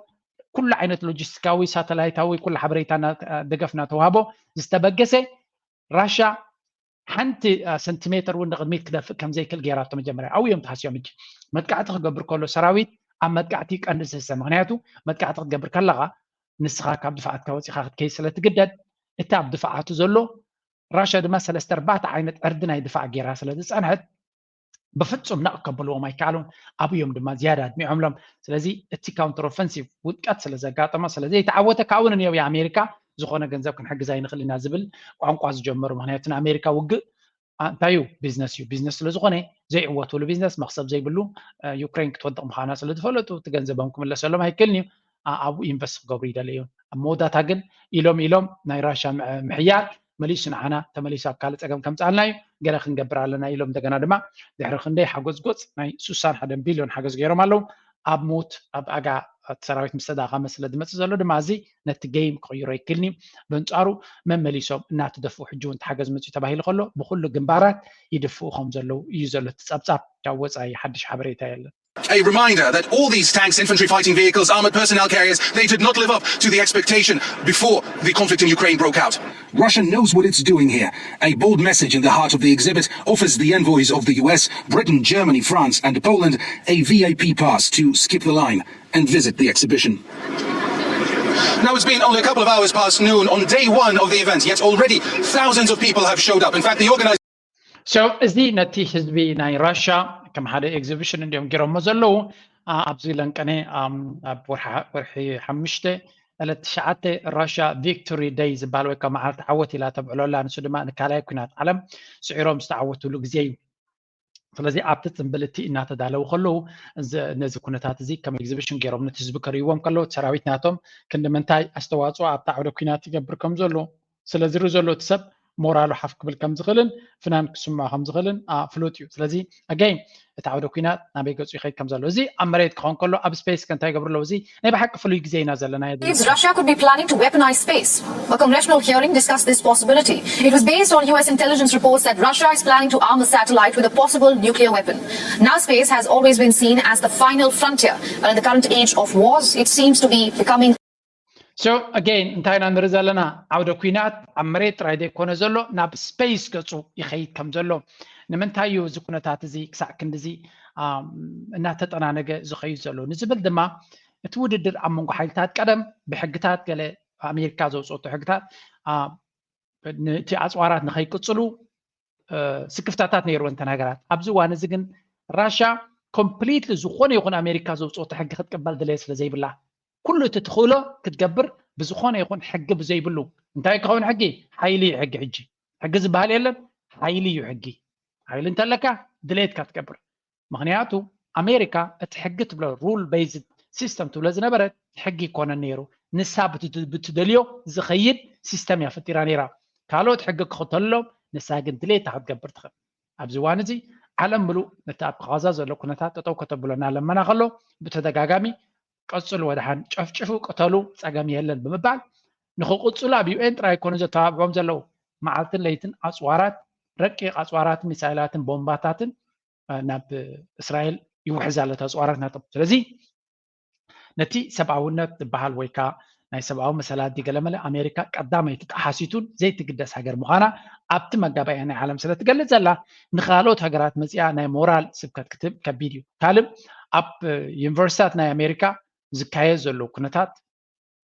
ኩሉ ዓይነት ሎጂስቲካዊ ሳተላይታዊ ኩሉ ሓበሬታ ደገፍ እናተዋህቦ ዝተበገሰ ራሻ ሓንቲ ሰንቲሜተር እውን ንቕድሚት ክደፍእ ከም ዘይክእል ገይራቶ መጀመርያ ኣብኡ እዮም ተሃስዮም። ሕጂ መጥቃዕቲ ክገብር ከሎ ሰራዊት ኣብ መጥቃዕቲ ቀንዲ ዝህሰ ምክንያቱ መጥቃዕቲ ክትገብር ከለኻ ንስኻ ካብ ድፍዓትካ ወፂኻ ክትከይድ ስለ ትግደድ እቲ ኣብ ድፍዓቱ ዘሎ ራሻ ድማ ሰለስተ ኣርባዕተ ዓይነት ዕርዲ ናይ ድፋዕ ገይራ ስለ ዝፀንሐት ብፍፁም ነቕ ከብልዎም ኣይከኣሉን። ኣብኡ እዮም ድማ ዝያዳ ኣድሚዖምሎም። ስለዚ እቲ ካውንተር ኦፈንሲቭ ውድቀት ስለ ዘጋጠሞ ስለ ዘይተዓወተ ካብኡ ንንየው ኣሜሪካ ዝኾነ ገንዘብ ክንሕግዝ ኣይንኽእል ኢና ዝብል ቋንቋ ዝጀመሩ። ምክንያቱ ንኣሜሪካ ውግእ እንታይ እዩ? ቢዝነስ እዩ። ቢዝነስ ስለ ዝኾነ ዘይዕወትሉ ቢዝነስ መኽሰብ ዘይብሉ ዩክሬን ክትወድቕ ምዃና ስለ ዝፈለጡ እቲ ገንዘቦም ክምለሰሎም ኣይክእልን እዩ። ኣብኡ ኢንቨስት ክገብሩ ይደለዩ እዮም። ኣብ መወዳእታ ግን ኢሎም ኢሎም ናይ ራሻ ምሕያል መሊሱ ንዓና ተመሊሱ ኣብ ካልእ ፀገም ከምፅኣልና እዩ፣ ገለ ክንገብር ኣለና ኢሎም እንደገና ድማ ድሕሪ ክንደይ ሓጎዝጎፅ ናይ ስሳን ሓደን ቢልዮን ሓገዝ ገይሮም ኣለዉ። ኣብ ሞት ኣብ ኣጋ እቲ ሰራዊት ምስ ተዳኸመ ስለ ዝመፅእ ዘሎ ድማ እዚ ነቲ ጌም ክቕይሮ ኣይክእልን እዩ። በንፃሩ መመሊሶም እናተደፍኡ ሕጂ እውን ተሓገዝ መፅኡ ተባሂሉ ከሎ ብኩሉ ግንባራት ይድፍኡ ከም ዘለዉ እዩ ዘሎ እቲ ፀብፃብ። ካብ ወፃኢ ሓድሽ ሓበሬታ የለን። A reminder that all these tanks, infantry fighting vehicles, armored personnel carriers, they did not live up to the expectation before the conflict in Ukraine broke out. Russia knows what it's doing here. A bold message in the heart of the exhibit offers the envoys of the U S, Britain, Germany, France, and Poland a V I P pass to skip the line and visit the exhibition. Now, it's been only a couple of hours past noon on day one of the event, yet already thousands of people have showed up. In fact, the organizers So እዚ ነቲ ህዝቢ ናይ ራሻ ከም ሓደ ኤግዚቢሽን እንዲዮም ገይሮሞ ዘለዉ። ኣብዚ ለንቀነ ኣብ ወርሒ ሓሙሽተ ዕለት ትሽዓተ ራሻ ቪክቶሪ ደይ ዝበሃል ወይ ከዓ መዓልቲ ዓወት ኢላ ተብዕሎ ኣላ። ንሱ ድማ ንካልኣይ ኩናት ዓለም ስዒሮም ዝተዓወትሉ ግዜ እዩ። ስለዚ ኣብቲ ፅምብል እቲ እናተዳለዉ ከለዉ ነዚ ኩነታት እዚ ከም ኤግዚቢሽን ገይሮም ነቲ ህዝቢ ከርእይዎም ከለዉ ሰራዊት ናቶም ክንዲ ምንታይ ኣስተዋፅኦ ኣብቲ ዓውደ ኩናት ይገብር ከም ዘሎ ስለዝርኢ ዘሎ እቲ ሰብ ሞራሉ ሓፍ ክብል ከም ዝኽእልን ፍናን ክስምዖ ከም ዝኽእልን ፍሉጥ እዩ። ስለዚ ኣጋይን እቲ ዓውደ ኩናት ናበይ ገጹ ይኸይድ ከም ዘሎ፣ እዚ ኣብ መሬት ክኸውን ከሎ ኣብ ስፔስ ከ እንታይ ይገብሩ ኣለዉ? እዚ ናይ ብሓቂ ፍሉይ ግዜ ኢና ዘለና። Russia could be planning to weaponize space. A congressional hearing discussed this possibility. It was based on U S intelligence reports that Russia is planning to arm a satellite with a possible nuclear weapon. Now space has always been seen as the final frontier, but in the current age of wars, it seems to be becoming So again እንታይ ኢና ንርኢ ዘለና? ዓውደ ኩናት ኣብ መሬት ጥራይ ዘይኮነ ዘሎ ናብ ስፔስ ገጹ ይኸይድ ከም ዘሎ። ንምንታይ እዩ እዚ ኩነታት እዚ ክሳዕ ክንድዚ እናተጠናነገ ዝኸይድ ዘሎ ንዝብል ድማ እቲ ውድድር ኣብ መንጎ ሓይልታት ቀደም ብሕግታት ገለ ኣሜሪካ ዘውፅኦቶ ሕግታት ነቲ ኣፅዋራት ንኸይቅፅሉ ስክፍታታት ነይርወን እተን ሃገራት። ኣብዚ እዋን እዚ ግን ራሻ ኮምፕሊትሊ ዝኾነ ይኹን ኣሜሪካ ዘውፅኦቶ ሕጊ ክትቅበል ድሌት ስለ ዘይብላ ኩሉ እቲ ትኽእሎ ክትገብር ብዝኾነ ይኹን ሕጊ ብዘይብሉ እንታይ ክኸውን ሕጊ ሓይሊ እዩ ሕጊ ሕጂ ሕጊ ዝበሃል የለን ሓይሊ እዩ ሕጊ ሓይሊ እንተለካ ድሌትካ ትገብር ምኽንያቱ ኣሜሪካ እቲ ሕጊ ትብሎ rule based system ትብሎ ዝነበረት ሕጊ ይኮነን ነይሩ ንሳ ብትደልዮ ዝኸይድ system እያ ፈጢራ ነይራ ካልኦት ሕጊ ክኽተልሎም ንሳ ግን ድሌታ ክትገብር ትኽእል ኣብዚ እዋን እዚ ዓለም ምሉእ ነቲ ኣብ ቃዛ ዘሎ ኩነታት ጠጠው ከተብሎ እናለመና ከሎ ብተደጋጋሚ ቀፅሉ ወድሓን ጨፍጭፉ ቅተሉ ፀገም የለን ብምባል ንክቕፅሉ ኣብ ዩኤን ጥራይ ኣይኮኑ ዘተባብዕዎም ዘለዉ መዓልትን ለይትን ኣፅዋራት ረቂቕ ኣፅዋራትን ሚሳይላትን ቦምባታትን ናብ እስራኤል ይውሕዝ ኣሎ ኣፅዋራት ናቶም ስለዚ ነቲ ሰብኣውነት ዝበሃል ወይ ከዓ ናይ ሰብኣዊ መሰላት ገለመለ ኣሜሪካ ቀዳመይቲ ጠሓሲቱን ዘይትግደስ ሃገር ምዃና ኣብቲ መጋባእያ ናይ ዓለም ስለ ትገልፅ ዘላ ንካልኦት ሃገራት መፅኣ ናይ ሞራል ስብከት ክትህብ ከቢድ እዩ ካልእ ኣብ ዩኒቨርሲታት ናይ ኣሜሪካ ዝካየድ ዘሎ ኩነታት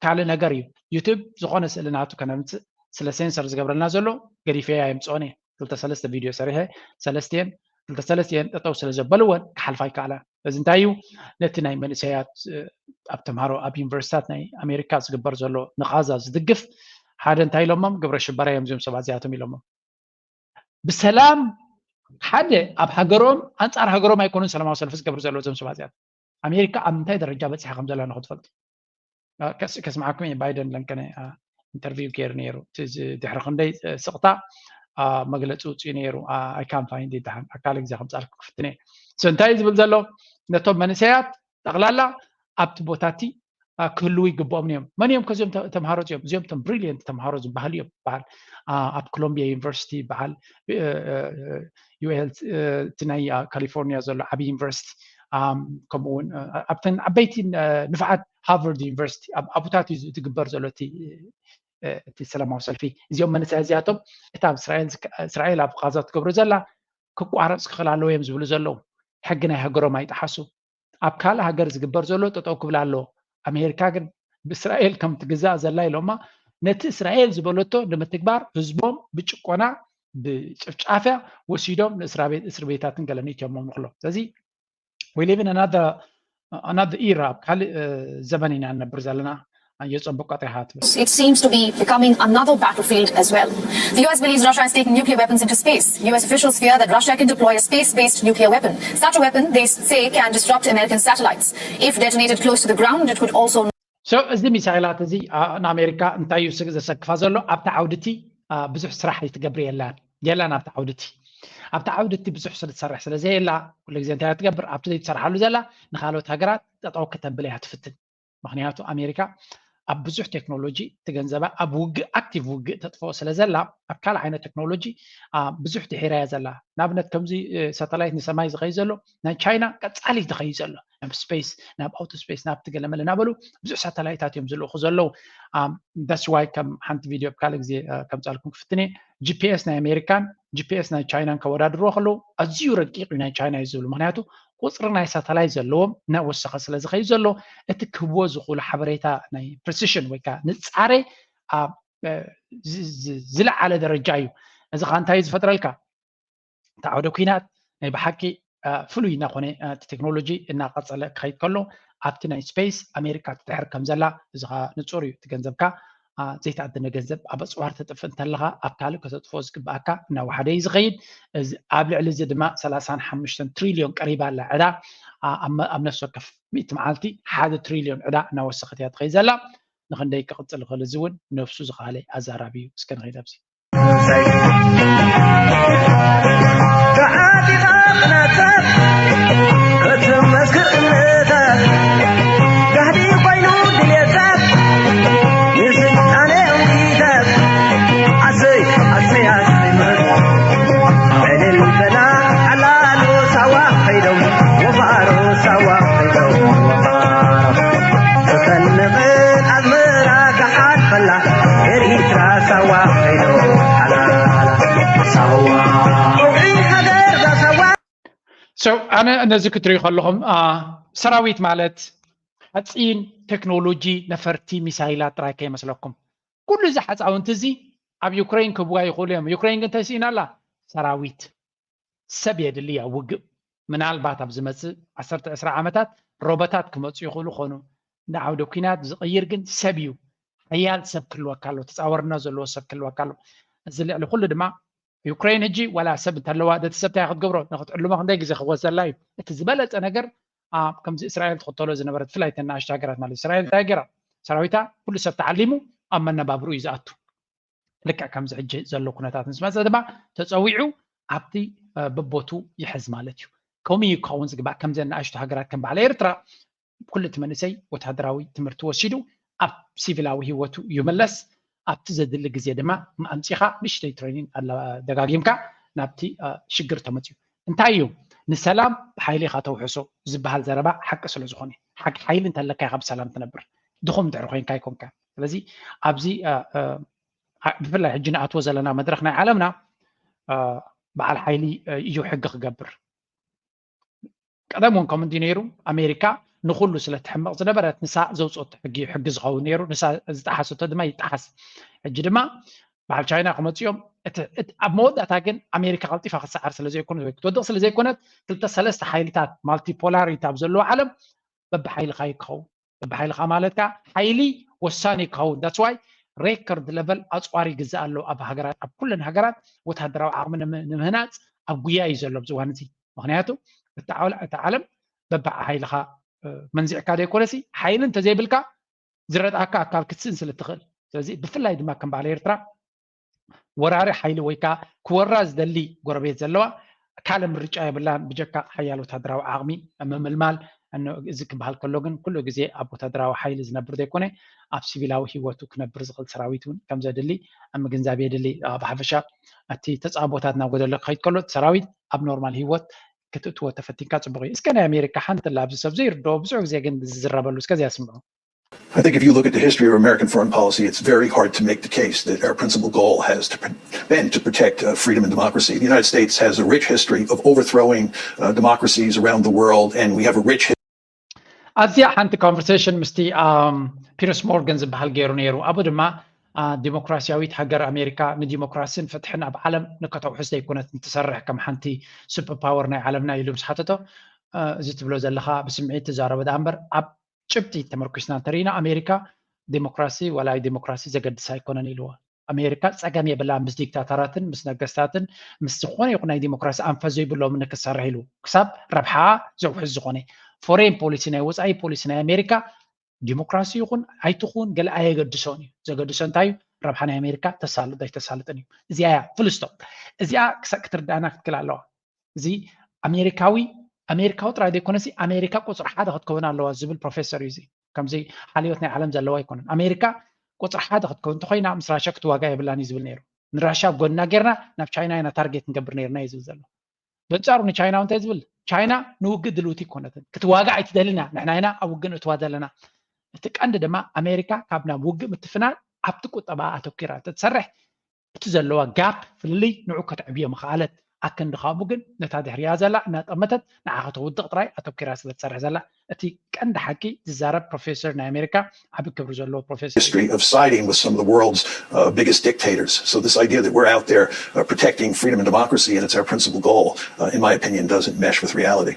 ካልእ ነገር እዩ ዩቱብ ዝኾነ ስእሊ ናቱ ከነምፅእ ስለ ሴንሰር ዝገብረልና ዘሎ ገዲፈያ የምፅኦን እየ ክልተ ሰለስተ ቪድዮ ሰሪሐ ሰለስቲኤን ክልተ ሰለስቲኤን ጠጠው ስለ ዘበልወን ክሓልፋ ይከኣላ እዚ እንታይ እዩ ነቲ ናይ መንእሰያት ኣብ ተምሃሮ ኣብ ዩኒቨርሲታት ናይ ኣሜሪካ ዝግበር ዘሎ ንቓዛ ዝድግፍ ሓደ እንታይ ኢሎሞም ግብረ ሽበራ እዮም እዚኦም ሰባት እዚኣቶም ኢሎሞም ብሰላም ሓደ ኣብ ሃገሮም ኣንፃር ሃገሮም ኣይኮኑን ሰላማዊ ሰልፊ ዝገብሩ ዘለዉ እዞም ሰባት እዚኣቶም ኣሜሪካ ኣብ ምንታይ ደረጃ በፂሓ ከም ዘላ ንክትፈልጡ ከስማዓኩም እየ ባይደን ለንከነ ኢንተርቪው ገይሩ ነይሩ ድሕሪ ክንደይ ስቕታ መግለፂ ውፅኡ ነይሩ ኣይካን ፋይንድ ይበሃል ኣካል ግዜ ከምፃልኩ ክፍትነ እንታይ ዝብል ዘሎ ነቶም መንእሰያት ጠቕላላ ኣብቲ ቦታቲ ክህልዉ ይግብኦም እዮም መን እዮም ከዚኦም ተምሃሮ እዮም እዚኦም ቶም ብሪሊየንት ተምሃሮ ዝበሃሉ እዮም በሃል ኣብ ኮሎምቢያ ዩኒቨርሲቲ በሃል ዩኤል እቲ ናይ ካሊፎርኒያ ዘሎ ዓብዪ ዩኒቨርሲቲ ከምኡውን ኣብተን ዓበይቲ ንፍዓት ሃርቨርድ ዩኒቨርሲቲ ኣብታት እዩ ዝግበር ዘሎ እቲ ሰላማዊ ሰልፊ እዚኦም መንእሰያ እዚኣቶም እታ እስራኤል ኣብ ቃዛ ትገብሮ ዘላ ክቋረፅ ክኽእል ኣለዎ እዮም ዝብሉ ዘለዉ ሕጊ ናይ ሃገሮም ኣይጠሓሱ ኣብ ካልእ ሃገር ዝግበር ዘሎ ጠጠው ክብል ኣለዎ ኣሜሪካ ግን ብእስራኤል ከም ትግዛእ ዘላ ኢሎማ ነቲ እስራኤል ዝበለቶ ንምትግባር ህዝቦም ብጭቆና ብጭፍጫፍያ ወሲዶም ንእስራ ቤት እስር ቤታትን ገለን ኢትዮሞም ንክሎ ስለዚ we live in another another era ኣብ ካልእ ዘመን ኢና ንነብር ዘለና የጸብቆ ጥሪሃ ትብል It seems to be becoming another battlefield as well. The U S believes Russia has taken nuclear weapons into space. U S officials fear that Russia can deploy a space-based nuclear weapon. Such a weapon, they say, can disrupt American satellites. If detonated close to the ground, it could also So እዚ ሚሳይላት እዚ ንኣሜሪካ እንታይ እዩ ዘሰክፋ ዘሎ ኣብቲ ዓውድቲ ብዙሕ ስራሕ ይትገብር የላን የላን ኣብቲ ዓውድቲ ኣብቲ ዓውድቲ ብዙሕ ስለ ትሰርሕ ስለ ዘየላ ኩሉ ግዜ እንታይ ትገብር ኣብቲ ዘይትሰርሓሉ ዘላ ንካልኦት ሃገራት ጠጠው ከተብል እያ ትፍትን ምክንያቱ ኣሜሪካ ኣብ ብዙሕ ቴክኖሎጂ ትገንዘባ ኣብ ውግእ ኣክቲቭ ውግእ ተጥፍኦ ስለ ዘላ ኣብ ካልእ ዓይነት ቴክኖሎጂ ብዙሕ ድሒራ እያ ዘላ ንኣብነት ከምዚ ሳተላይት ንሰማይ ዝኸይ ዘሎ ናይ ቻይና ቀፃሊ ዝኸይ ዘሎ ናብ ስፔስ ናብ ኣውቶ ስፔስ ናብቲ ገለመለ ናበሉ ብዙሕ ሳተላይታት እዮም ዝልእኹ ዘለዉ that's why ከም ሓንቲ ቪድዮ ኣብ ካልእ ግዜ ከምፃልኩም ክፍትን እየ ጂፒኤስ ናይ ኣሜሪካን ጂፒኤስ ናይ ቻይናን ከወዳድርዎ ከለዉ ኣዝዩ ረቂቕ እዩ ናይ ቻይና እዩ ዝብሉ ምክንያቱ ቁፅሪ ናይ ሳተላይት ዘለዎም እናወሰኸ ስለ ዝኸዩ ዘሎ እቲ ክህብዎ ዝኽእሉ ሓበሬታ ናይ ፕሪሲሽን ወይ ከዓ ንፃሬ ኣብ ዝለዓለ ደረጃ እዩ እዚ ከዓ እንታይ ዝፈጥረልካ እቲ ዓውደ ኩናት ናይ ብሓቂ ፍሉይ እናኾነ እቲ ቴክኖሎጂ እናቐፀለ ክኸይድ ከሎ ኣብቲ ናይ ስፔስ ኣሜሪካ ትድሕር ከም ዘላ እዚ ከዓ ንፁር እዩ እቲ ገንዘብካ ዘይተኣደነ ገንዘብ ኣብ ኣፅዋር ተጥፍእ እንተለካ ኣብ ካልእ ከተጥፍኦ ዝግበኣካ እናወሓደ እዩ ዝኸይድ ኣብ ልዕሊ እዚ ድማ ሰላሳን ሓሙሽተን ትሪልዮን ቀሪባ ኣላ ዕዳ ኣብ ነፍሲ ወከፍ ሚእቲ መዓልቲ ሓደ ትሪልዮን ዕዳ እናወሰኸት እያ ትኸይድ ዘላ ንክንደይ ክቕፅል ይኽእል እዚ እውን ነብሱ ዝኸኣለ ኣዛራቢ እዩ እስከ ንኸይድ ኣብዚ ተዓጢቓ ቅናታት ክትመስክር እምነታት ጋህዲ ኮይኑ ድልየታት ንስልጣነ እምቢታት ኣሰይ ኣሰይ ኣሰይ ዕልል በላ ሓላሉ ሳዋ ከይዶም ወፋሮ ሳዋ ከይዶም ወፋሮ ተፈንቕን ኣዝመራ ገሓት በላ ኤርትራ ሳዋ ከይዶም ሓላላ ሳዋ ኣውዒ ሃገር ዛሳዋ So ኣነ ነዚ ክትሪኡ ከለኹም ሰራዊት ማለት ሓፂን ቴክኖሎጂ ነፈርቲ ሚሳይላት ጥራይ ከይመስለኩም ኩሉ እዚ ሓፃውንቲ እዚ ኣብ ዩክሬን ክህብዋ ይኽእሉ እዮም ዩክሬን ግን ተስኢና ኣላ ሰራዊት ሰብ የድሊ ኣብ ውግእ ምናልባት ኣብ ዝመፅእ ዓሰርተ ዕስራ ዓመታት ሮቦታት ክመፁ ይኽእሉ ኾኑ ንዓውደ ኲናት ዝቕይር ግን ሰብ እዩ ሓያል ሰብ ክህልወካ ኣሎ ተፃወርነት ዘለዎ ሰብ ክህልወካ ኣሎ እዚ ልዕሊ ኩሉ ድማ ዩክሬን ሕጂ ዋላ ሰብ እንተለዋ ደቲ ሰብ እንታይ ክትገብሮ ንክትዕልሞ ክንደይ ግዜ ክወሰላ እዩ እቲ ዝበለፀ ነገር ከምዚ እስራኤል ትኽተሎ ዝነበረት ብፍላይ ተናእሽቶ ሃገራት ማለት እስራኤል እንታይ ገራ ሰራዊታ ኩሉ ሰብ ተዓሊሙ ኣብ መነባብሩ እዩ ዝኣቱ ልክዕ ከምዚ ሕጂ ዘሎ ኩነታት ምስ መፀ ድማ ተፀዊዑ ኣብቲ በቦቱ ይሕዝ ማለት እዩ ከምኡ እዩ ክኸውን ዝግባእ ከምዚ ናእሽቶ ሃገራት ከም በዓል ኤርትራ ኩሉ እቲ መንእሰይ ወታደራዊ ትምህርቲ ወሲዱ ኣብ ሲቪላዊ ህይወቱ ይምለስ ኣብቲ ዘድሊ ግዜ ድማ ኣምፂኻ ንእሽተይ ትሬኒን ደጋጊምካ ናብቲ ሽግር ተመፅኡ እንታይ እዩ ንሰላም ብሓይሊ ኢኻ ተውሕሶ ዝበሃል ዘረባ ሓቂ ስለ ዝኾነ ሓቂ ሓይሊ እንተለካ ኢኻ ብሰላም ትነብር ድኹም ድሕሪ ኮይንካ ኣይኮንካ ስለዚ ኣብዚ ብፍላይ ሕጂ ንኣትዎ ዘለና መድረክ ናይ ዓለምና በዓል ሓይሊ እዩ ሕጊ ክገብር ቀደም እውን ከም እንዲ ነይሩ ኣሜሪካ ንኩሉ ስለ ትሕመቕ ዝነበረት ንሳ ዘውፅኦቶ ሕጊ እዩ ሕጊ ዝኸውን ነይሩ ንሳ ዝጠሓሰቶ ድማ ይጠሓስ ሕጂ ድማ በዓል ቻይና ክመፅኦም ኣብ መወዳእታ ግን ኣሜሪካ ቀልጢፋ ክትሰዓር ስለ ዘይኮነት ወይ ክትወድቕ ስለ ዘይኮነት ክልተ ሰለስተ ሓይልታት ማልቲፖላሪቲ ኣብ ዘለዎ ዓለም በብሓይልኻ እዩ ክኸውን በብሓይልኻ ማለት ከዓ ሓይሊ ወሳኒ ክኸውን that's why record level ኣፅዋር ይግዛእ ኣሎ ኣብ ሃገራት ኣብ ኩለን ሃገራት ወታደራዊ ዓቕሚ ንምህናፅ ኣብ ጉያ እዩ ዘሎ ኣብዚ እዋን እዚ ምክንያቱ እቲ ዓለም በብሓይልኻ መንዚዕካ ዘይኮነሲ ሓይሊ እንተዘይብልካ ዝረድኣካ ኣካል ክትስእን ስለ ትኽእል ስለዚ ብፍላይ ድማ ከም በዓል ኤርትራ ወራሪ ሓይሊ ወይ ከዓ ክወራ ዝደሊ ጎረቤት ዘለዋ ካልእ ምርጫ የብላን ብጀካ ሓያል ወታደራዊ ዓቕሚ ምምልማል እዚ ክበሃል ከሎ ግን ኩሉ ግዜ ኣብ ወታደራዊ ሓይሊ ዝነብር ዘይኮነ ኣብ ሲቪላዊ ህይወቱ ክነብር ዝኽእል ሰራዊት እውን ከም ዘድሊ ኣብ ምግንዛብ የድሊ ብሓፈሻ እቲ ተፃቦታት ናብ ጎደሎ ክኸይድ ከሎ ሰራዊት ኣብ ኖርማል ህይወት ክትእትዎ ተፈቲንካ ፅቡቅ እዩ እስከ ናይ ኣሜሪካ ሓንቲ ላ ኣብዚ ሰብ ዘይርድኦ ብዙሕ ግዜ ግን ዝዝረበሉ እስከዚ ኣስምዑ I think if you look at the history of American foreign policy, it's very hard to make the case that our principal goal has to, been to protect uh, freedom and democracy. The United States has a rich history of overthrowing uh, democracies around the world, and we have a rich ኣዝያ ሓንቲ conversation ምስቲ ፒርስ ሞርገን ዝበሃል ገይሩ ነይሩ ኣብኡ ድማ ዲሞክራሲያዊት ሃገር ኣሜሪካ ንዲሞክራሲን ፍትሕን ኣብ ዓለም ንከተውሕስ ዘይኮነት ንትሰርሕ ከም ሓንቲ super power ናይ ዓለምና ኢሉ ምስ ሓተቶ እዚ ትብሎ ዘለካ ብስምዒት ትዛረቦ ደኣ እምበር ኣብ ጭብጢ ተመርኩስና እንተሪኢና ኣሜሪካ ዲሞክራሲ ዋላ ዲሞክራሲ ዘገድስ ኣይኮነን ኢልዎ ኣሜሪካ ፀገም የብላ ምስ ዲክታተራትን ምስ ነገስታትን ምስ ዝኾነ ይኹን ናይ ዲሞክራሲ ኣንፈት ዘይብሎም ንክትሰርሕ ኢሉ ክሳብ ረብሓ ዘውሕስ ዝኾነ foreign policy ናይ ወፃኢ policy ናይ ኣሜሪካ ዲሞክራሲ ይኹን ኣይትኹን ገለ ኣየገድሶን እዩ ዘገድሶ እንታይ እዩ ረብሓ ናይ ኣሜሪካ ተሳልጥ ኣይተሳልጥን እዩ እዚኣ እያ full stop እዚኣ ክሳብ ክትርዳእና ክትክል ኣለዋ እዚ ኣሜሪካዊ ኣሜሪካዊ ጥራይ ዘይኮነሲ ኣሜሪካ ቁፅሪ ሓደ ክትከውን ኣለዋ ዝብል ፕሮፌሰር እዩ እዚ ከምዚ ሓልዮት ናይ ዓለም ዘለዋ ኣይኮነን ኣሜሪካ ቁፅሪ ሓደ ክትከውን እንተኮይና ምስ ራሻ ክትዋጋ የብላን እዩ ዝብል ነይሩ ንራሻ ጎና ጌርና ናብ ቻይና ኢና ታርጌት ንገብር ነርና እዩ ዝብል ዘሎ በንፃሩ ንቻይና እንታይ ዝብል ቻይና ንውግእ ድልውቲ ይኮነትን ክትዋጋ ኣይትደልና ንሕና ኢና ኣብ ውግእ ንእትዋ ዘለና እቲ ቀንዲ ድማ ኣሜሪካ ካብ ናብ ውግእ ምትፍናል ኣብቲ ቁጠባ ኣተኪራ ተትሰርሕ እቲ ዘለዋ ጋፕ ፍልልይ ንዑ ከተዕብዮ ምኽኣለት ኣክንዲ ካብኡ ግን ነታ ድሕሪያ ዘላ እናጠመተት ንዓ ከተውድቕ ጥራይ ኣተኪራ ስለ ትሰርሕ ዘላ እቲ ቀንዲ ሓቂ ዝዛረብ ፕሮፌሰር ናይ ኣሜሪካ ዓቢ ክብሪ ዘለዎ ፕሮፌሰር history of siding with some of the world's uh, biggest dictators. So this idea that we're out there uh, protecting freedom and democracy and it's our principal goal, uh, in my opinion, doesn't mesh with reality.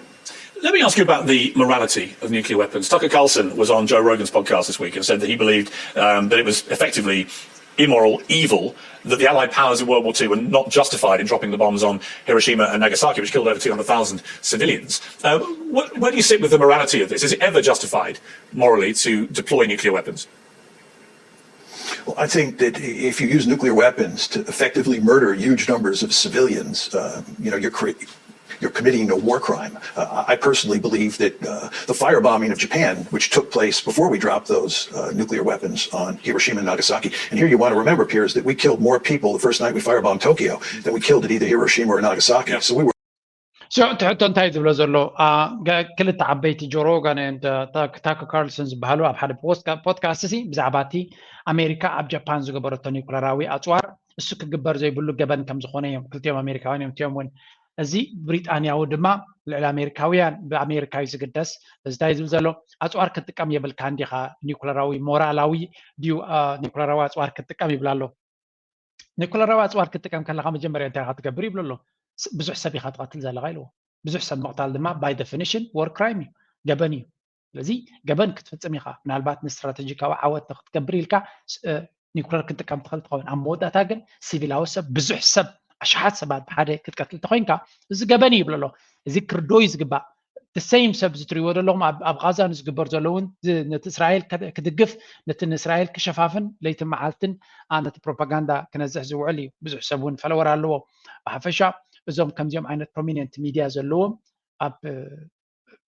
Let me ask you about the morality of nuclear weapons. Tucker Carlson was on Joe Rogan's podcast this week and said that he believed um, that it was effectively immoral, evil, that the Allied powers in World War Two were not justified in dropping the bombs on Hiroshima and Nagasaki, which killed over two hundred thousand civilians. Uh, where, where do you sit with the morality of this? Is it ever justified morally to deploy nuclear weapons? Well, I think that if you use nuclear weapons to effectively murder huge numbers of civilians, uh, you know, you're cre- you're committing a war crime. Uh, I personally believe that uh, the firebombing of Japan, which took place before we dropped those uh, nuclear weapons on Hiroshima and Nagasaki, and here you want to remember, Piers, that we killed more people the first night we firebombed Tokyo than we killed at either Hiroshima or Nagasaki. Yeah. So we were ሽዑ እቲ ሕቶ እንታይ ዝብሎ ዘሎ? ክልተ ዓበይቲ ጆሮ ሮጋን ታከር ካርልሰን ዝበሃሉ ኣብ ሓደ ፖድካስት ሲ ብዛዕባ እቲ ኣሜሪካ ኣብ ጃፓን ዝገበረቶ ኒኩለራዊ ኣፅዋር እሱ ክግበር ዘይብሉ ገበን ከም ዝኾነ እዮም። ክልቲኦም ኣሜሪካውያን እዮም። እቲኦም እውን እዚ ብሪጣንያዊ ድማ ልዕሊ ኣሜሪካውያን ብኣሜሪካ እዩ ዝግደስ። እዚ እንታይ ዝብል ዘሎ? ኣፅዋር ክትጥቀም የብልካ እንዲኻ፣ ኒኩለራዊ ሞራላዊ ድዩ ኒኩለራዊ ኣፅዋር ክትጥቀም ይብል ኣሎ። ኒኩለራዊ ኣፅዋር ክትጥቀም ከለካ መጀመርያ እንታይ ኢካ ትገብር ይብሎ ኣሎ። ብዙሕ ሰብ ኢካ ትቀትል ዘለካ ኢልዎ። ብዙሕ ሰብ ምቅታል ድማ by definition war crime እዩ፣ ገበን እዩ። ስለዚ ገበን ክትፍፅም ኢካ። ምናልባት ንስትራተጂካዊ ዓወት ክትገብር ኢልካ ኒኩለር ክትጥቀም ትኽእል ትኸውን። ኣብ መወዳእታ ግን ሲቪላዊ ሰብ፣ ብዙሕ ሰብ፣ ኣሽሓት ሰባት ብሓደ ክትቀትል ተኮይንካ እዚ ገበን እዩ ይብሎ ኣሎ። እዚ ክርዶ እዩ ዝግባእ። ሰይም ሰብ ዝትሪዎ ዘለኹም ኣብ ጋዛ ንዝግበር ዘሎ እውን ነቲ እስራኤል ክድግፍ፣ ነቲ ንእስራኤል ክሸፋፍን ለይትን መዓልትን ነቲ ፕሮፓጋንዳ ክነዝሕ ዝውዕል እዩ። ብዙሕ ሰብ እውን ፈለወር ኣለዎ። ብሓፈሻ እዞም ከምዚኦም ዓይነት ፕሮሚነንት ሚድያ ዘለዎም ኣብ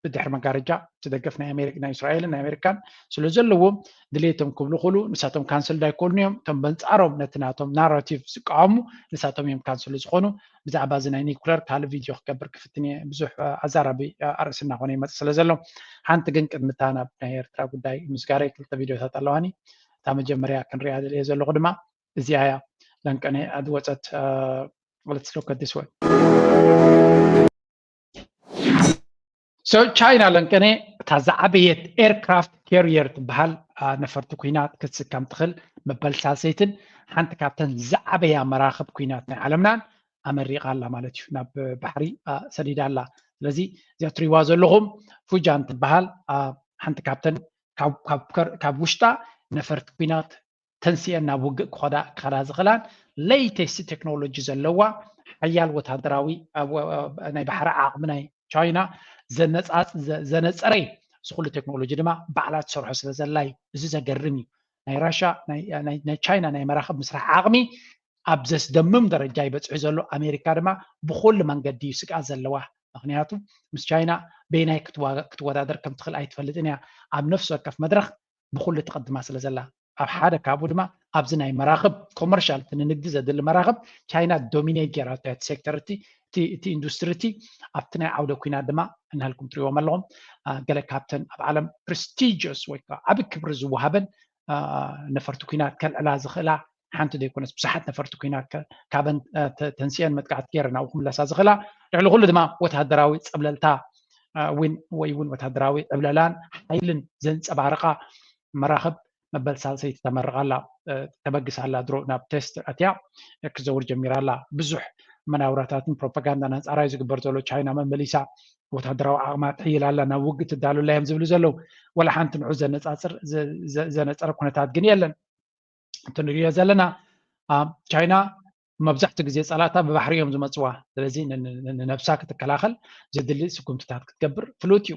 ብድሕሪ መጋረጃ ትደገፍ ናይ ኣሜሪካ ናይ እስራኤልን ናይ ኣሜሪካን ስለ ዘለዎም ድሌቶም ክብሉ ክሉ ንሳቶም ካንስል ዳይኮኑ እዮም። እቶም በንፃሮም ነቲ ናቶም ናራቲቭ ዝቃወሙ ንሳቶም እዮም ካንስል ዝኾኑ። ብዛዕባ እዚ ናይ ኒኩለር ካልእ ቪድዮ ክገብር ክፍትን እየ። ብዙሕ ኣዛራቢ ኣርእሲ እናኾነ ይመፅእ ስለ ዘሎ፣ ሓንቲ ግን ቅድሚ እታ ናብ ናይ ኤርትራ ጉዳይ ምስጋረይ ክልተ ቪድዮታት ኣለዋኒ። እታ መጀመርያ ክንሪኣ ደልየ ዘለኹ ድማ እዚኣ እያ። ለንቀነ ዝወፀት let's look at this one. So ቻይና ለንቀነ እታ ዝዓበየት ኤርክራፍት ካሪየር ትበሃል ነፈርቲ ኩናት ክትስከም ትኽእል መበል ሳልሰይትን ሓንቲ ካብተን ዝዓበያ መራኽብ ኩናት ናይ ዓለምናን ኣመሪቓ ኣላ ማለት እዩ። ናብ ባሕሪ ሰዲዳ ኣላ። ስለዚ እዚኣ ትሪዋ ዘለኹም ፉጃን ትበሃል ሓንቲ ካብተን ካብ ውሽጣ ነፈርቲ ኩናት ተንሲኤን ናብ ውግእ ክኸዳ ዝኽእላን latest ቴክኖሎጂ ዘለዋ ሓያል ወታደራዊ ናይ ባሕሪ ዓቕሚ ናይ ቻይና ዘነፀረ እዩ። እዚ ኩሉ ቴክኖሎጂ ድማ ባዕላ ትሰርሖ ስለ ዘላ እዩ። እዚ ዘገርም እዩ። ናይ ራሻ ናይ ቻይና ናይ መራኽብ ምስራሕ ዓቕሚ ኣብ ዘስደምም ደረጃ ይበፅሑ ዘሎ። ኣሜሪካ ድማ ብኩሉ መንገዲ እዩ ስግኣት ዘለዋ። ምክንያቱ ምስ ቻይና በይናይ ክትዋዳደር ከም ትኽእል ኣይትፈልጥን እያ። ኣብ ነፍሲ ወከፍ መድረክ ብኩሉ ትቐድማ ስለ ዘላ ኣብ ሓደ ካብኡ ድማ ኣብዚ ናይ መራኽብ ኮመርሻል እቲ ንንግዲ ዘድሊ መራኽብ ቻይና ዶሚኔት ጌራቶ እያ። እቲ ሴክተር እቲ ኢንዱስትሪ እቲ ኣብቲ ናይ ዓውደ ኩናት ድማ እናልኩም ትሪዎም ኣለኹም ገለ ካብተን ኣብ ዓለም ፕሬስቲጅስ ወይ ከዓ ዓብ ክብሪ ዝወሃበን ነፈርቲ ኩናት ከልዕላ ዝኽእላ ሓንቲ ዘይኮነስ ብዙሓት ነፈርቲ ኩናት ካብን ተንሲአን መጥቃዕቲ ገይረ ናብኡ ክምለሳ ዝኽእላ ልዕሊ ኩሉ ድማ ወተሃደራዊ ፀብለልታ ዊን ወይ እውን ወተሃደራዊ ዕብለላን ሓይልን ዘንፀባርቃ መራኽብ መበል ሳልሰይቲ ተመርቓ ኣላ። ተበግሳ ኣላ። ድሮ ናብ ቴስት ኣትያ ክዘውር ጀሚራ ኣላ። ብዙሕ መናውራታትን ፕሮፓጋንዳን ኣንፃራይ ዝግበር ዘሎ ቻይና መመሊሳ ወታደራዊ ዓቕማ ትሕይል ኣላ፣ ናብ ውግእ ትዳሉ ኣላ እዮም ዝብሉ ዘለዉ። ወላ ሓንቲ ንዑ ዘነፃፅር ዘነፀረ ኩነታት ግን የለን። እቲ ንሪኦ ዘለና ቻይና መብዛሕትኡ ግዜ ፀላእታ ብባሕሪ እዮም ዝመፅዋ። ስለዚ ንነብሳ ክትከላኸል ዘድሊ ስጉምትታት ክትገብር ፍሉጥ እዩ።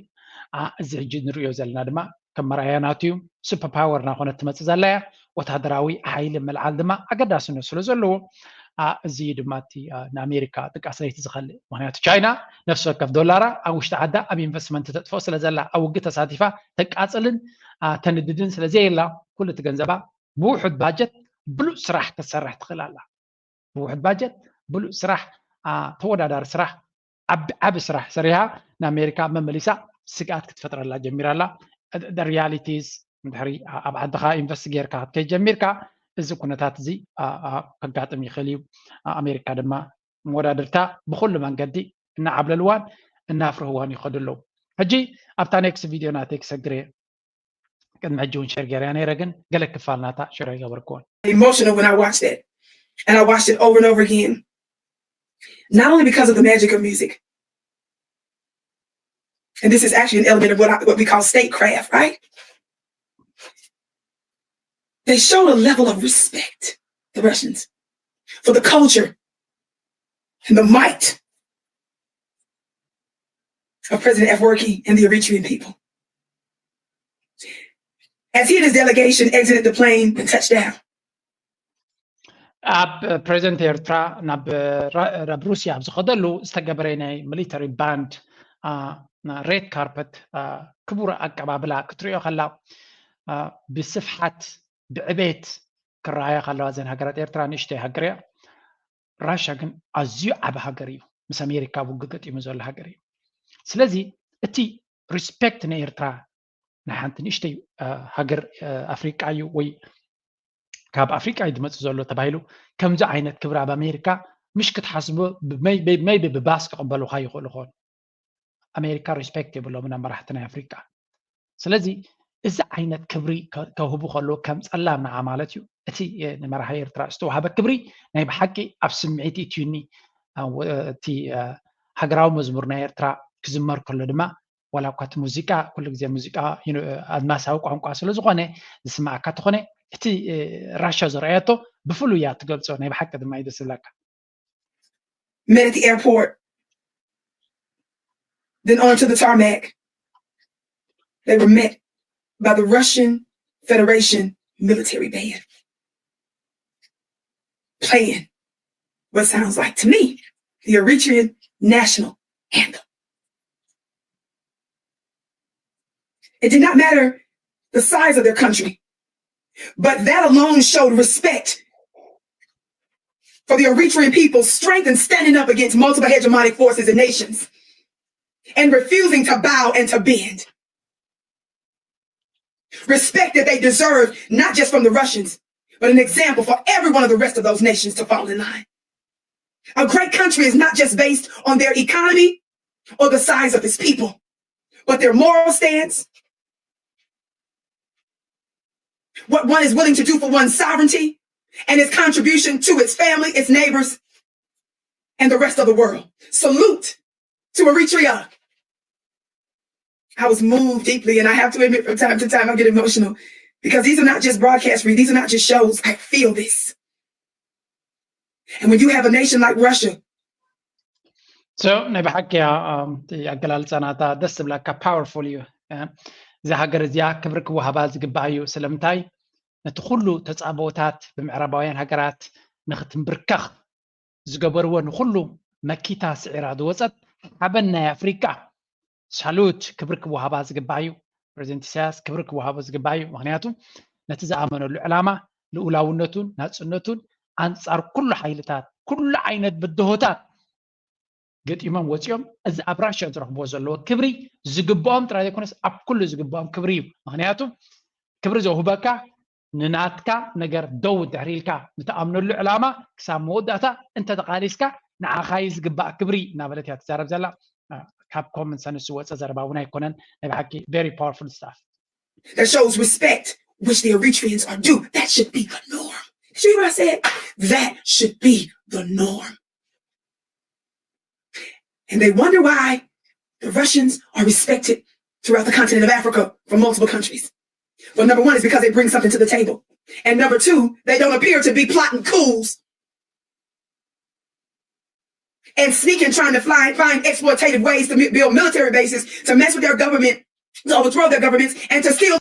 እዚ ሕጂ ንሪኦ ዘለና ድማ ከም መርኣያ ናቱ እዩ። ሱፐር ፓወር እናኾነት ትመፅእ ዘላ እያ። ወታደራዊ ሓይሊ ምልዓል ድማ ኣገዳስነት ስለ ዘለዎ እዚ ድማ እቲ ንኣሜሪካ ጥቃስ ለይቲ ዝኸልእ። ምክንያቱ ቻይና ነፍሲ ወከፍ ዶላራ ኣብ ውሽጢ ዓዳ ኣብ ኢንቨስትመንት ተጥፍኦ ስለ ዘላ ኣብ ውግእ ተሳቲፋ ተቃፅልን ተንድድን ስለ ዘየላ ኩሉ እቲ ገንዘባ ብውሑድ ባጀት ብሉፅ ስራሕ ክትሰርሕ ትኽእል ኣላ። ብውሑድ ባጀት ብሉፅ ስራሕ፣ ተወዳዳሪ ስራሕ፣ ዓቢ ዓቢ ስራሕ ሰሪሃ ንኣሜሪካ መመሊሳ ስግኣት ክትፈጥረላ ጀሚራ ኣላ። ሪያሊቲስ እንድሕሪ ኣብ ዓድኻ ኢንቨስት ጌርካ ክትከይድ ጀሚርካ እዚ ኩነታት እዚ ከጋጥም ይኽእል እዩ። ኣሜሪካ ድማ መወዳድርታ ብኩሉ መንገዲ እናዓብለልዋን እናፍርህዋን ይኸዱ ኣለዉ። ሕጂ ኣብታ ኔክስት ቪድዮ ናተይ ክሰግር እየ። ቅድሚ ሕጂ እውን ሸር ገይረያ ነይረ፣ ግን ገለ ክፋል ናታ ሽረ ይገበርክዎን። Emotional when I watched it. And I watched it over and over again. Not only because of the magic of music, and this is actually an element of what, I, what we call statecraft, right? They showed a level of respect, the Russians, for the culture and the might of President Afwerki and the Eritrean people. As he and his delegation exited the plane and touched down, ኣብ ፕሬዚደንት ኤርትራ ናብ ራ- ናብ ሩስያ ኣብ ዝኸደሉ ዝተገበረ ናይ ሚሊተሪ ባንድ ሬድ ካርፐት ክቡር ኣቀባብላ ክትሪኦ ከላ ብስፍሓት ብዕቤት ክረኣያ ከለዋ እዘን ሃገራት ኤርትራ ንእሽተይ ሃገር እያ። ራሻ ግን ኣዝዩ ዓቢ ሃገር እዩ። ምስ ኣሜሪካ ውግእ ገጢሙ ዘሎ ሃገር እዩ። ስለዚ እቲ ሪስፔክት ንኤርትራ ናይ ሓንቲ ንእሽተይ ሃገር ኣፍሪቃ እዩ ወይ ካብ ኣፍሪቃ እዩ ዝመፅእ ዘሎ ተባሂሉ ከምዚ ዓይነት ክብሪ ኣብ ኣሜሪካ ምሽ ክትሓስቦ maybe ብባስ ክቕበሉካ ይኽእሉ ኾኑ። ኣሜሪካ ሪስፔክት የብሎምን ኣብ መራሕቲ ናይ ኣፍሪቃ። ስለዚ እዚ ዓይነት ክብሪ ከህቡ ከለዉ ከም ጸላም ንዓ ማለት እዩ። እቲ ንመራሒ ኤርትራ ዝተዋህበ ክብሪ ናይ ብሓቂ ኣብ ስምዒት እትዩኒ እቲ ሃገራዊ መዝሙር ናይ ኤርትራ ክዝመር ከሎ ድማ ዋላ እኳ እቲ ሙዚቃ ኩሉ ግዜ ሙዚቃ ኣድማሳዊ ቋንቋ ስለ ዝኾነ ዝስማዓካ ተኾነ እቲ ራሻ ዘርኣየቶ ብፍሉይ እያ ትገልጾ ናይ ብሓቂ ድማ እዩ ደስ ዝብለካ። Met at the airport, then onto the tarmac. They were met by the Russian Federation military band playing what sounds like to me the Eritrean national anthem. It did not matter the size of their country, but that alone showed respect for the Eritrean people's strength in standing up against multiple hegemonic forces and nations and refusing to bow and to bend. Respect that they deserve, not just from the Russians, but an example for every one of the rest of those nations to fall in line. A great country is not just based on their economy or the size of its people, but their moral stance, what one is willing to do for one's sovereignty, and its contribution to its family, its neighbors, and the rest of the world. Salute to Eritrea. I was moved deeply, and I have to admit, from time to time, I get emotional because these are not just broadcast reads, these are not just shows. I feel this. And when you have a nation like Russia, so ናይ ብሓቂ ኣገላልፃ ናታ ደስ ዝብላካ powerful እዩ። እዛ ሃገር እዚኣ ክብሪ ክወሃባ ዝግባእ እዩ። ስለምንታይ ነቲ ኩሉ ተፃብኦታት ብምዕራባውያን ሃገራት ንክትንብርከኽ ዝገበርዎ ንኩሉ መኪታ ስዒራ ዝወፀት ሓበን ናይ ኣፍሪቃ ሳሉት ክብሪ ክወሃባ ዝግባእ እዩ። ፕሬዚደንት ኢሳያስ ክብሪ ክወሃቦ ዝግባእ እዩ። ምክንያቱ ነቲ ዝኣመነሉ ዕላማ ልኡላውነቱን ናፅነቱን ኣንፃር ኩሉ ሓይልታት ኩሉ ዓይነት ብድሆታት ገጢሞም ወፂኦም እዚ ኣብ ራሽያ ዝረኽብዎ ዘለዎ ክብሪ ዝግብኦም ጥራይ ዘይኮነስ ኣብ ኩሉ ዝግብኦም ክብሪ እዩ። ምክንያቱ ክብሪ ዘውህበካ ንናትካ ነገር ደው ድሕሪ ኢልካ ንትኣምነሉ ዕላማ ክሳብ መወዳእታ እንተተቃሊስካ ንዓኻ እዩ ዝግባእ ክብሪ እናበለት እያ ትዛረብ ዘላ። ካብ common sense ዝወፀ ዘረባ እውን ኣይኮነን። ናይ ብሓቂ very powerful stuff። That shows respect, which the Eritreans are due. That should be the norm. Did you hear what I said? That should be the norm. And they wonder why the Russians are respected throughout the continent of Africa from multiple countries. Well, number one is because they bring something to the table. And number two, they don't appear to be plotting coups and sneaking, trying to fly, find exploitative ways to build military bases, to mess with their government, to overthrow their governments, and to steal.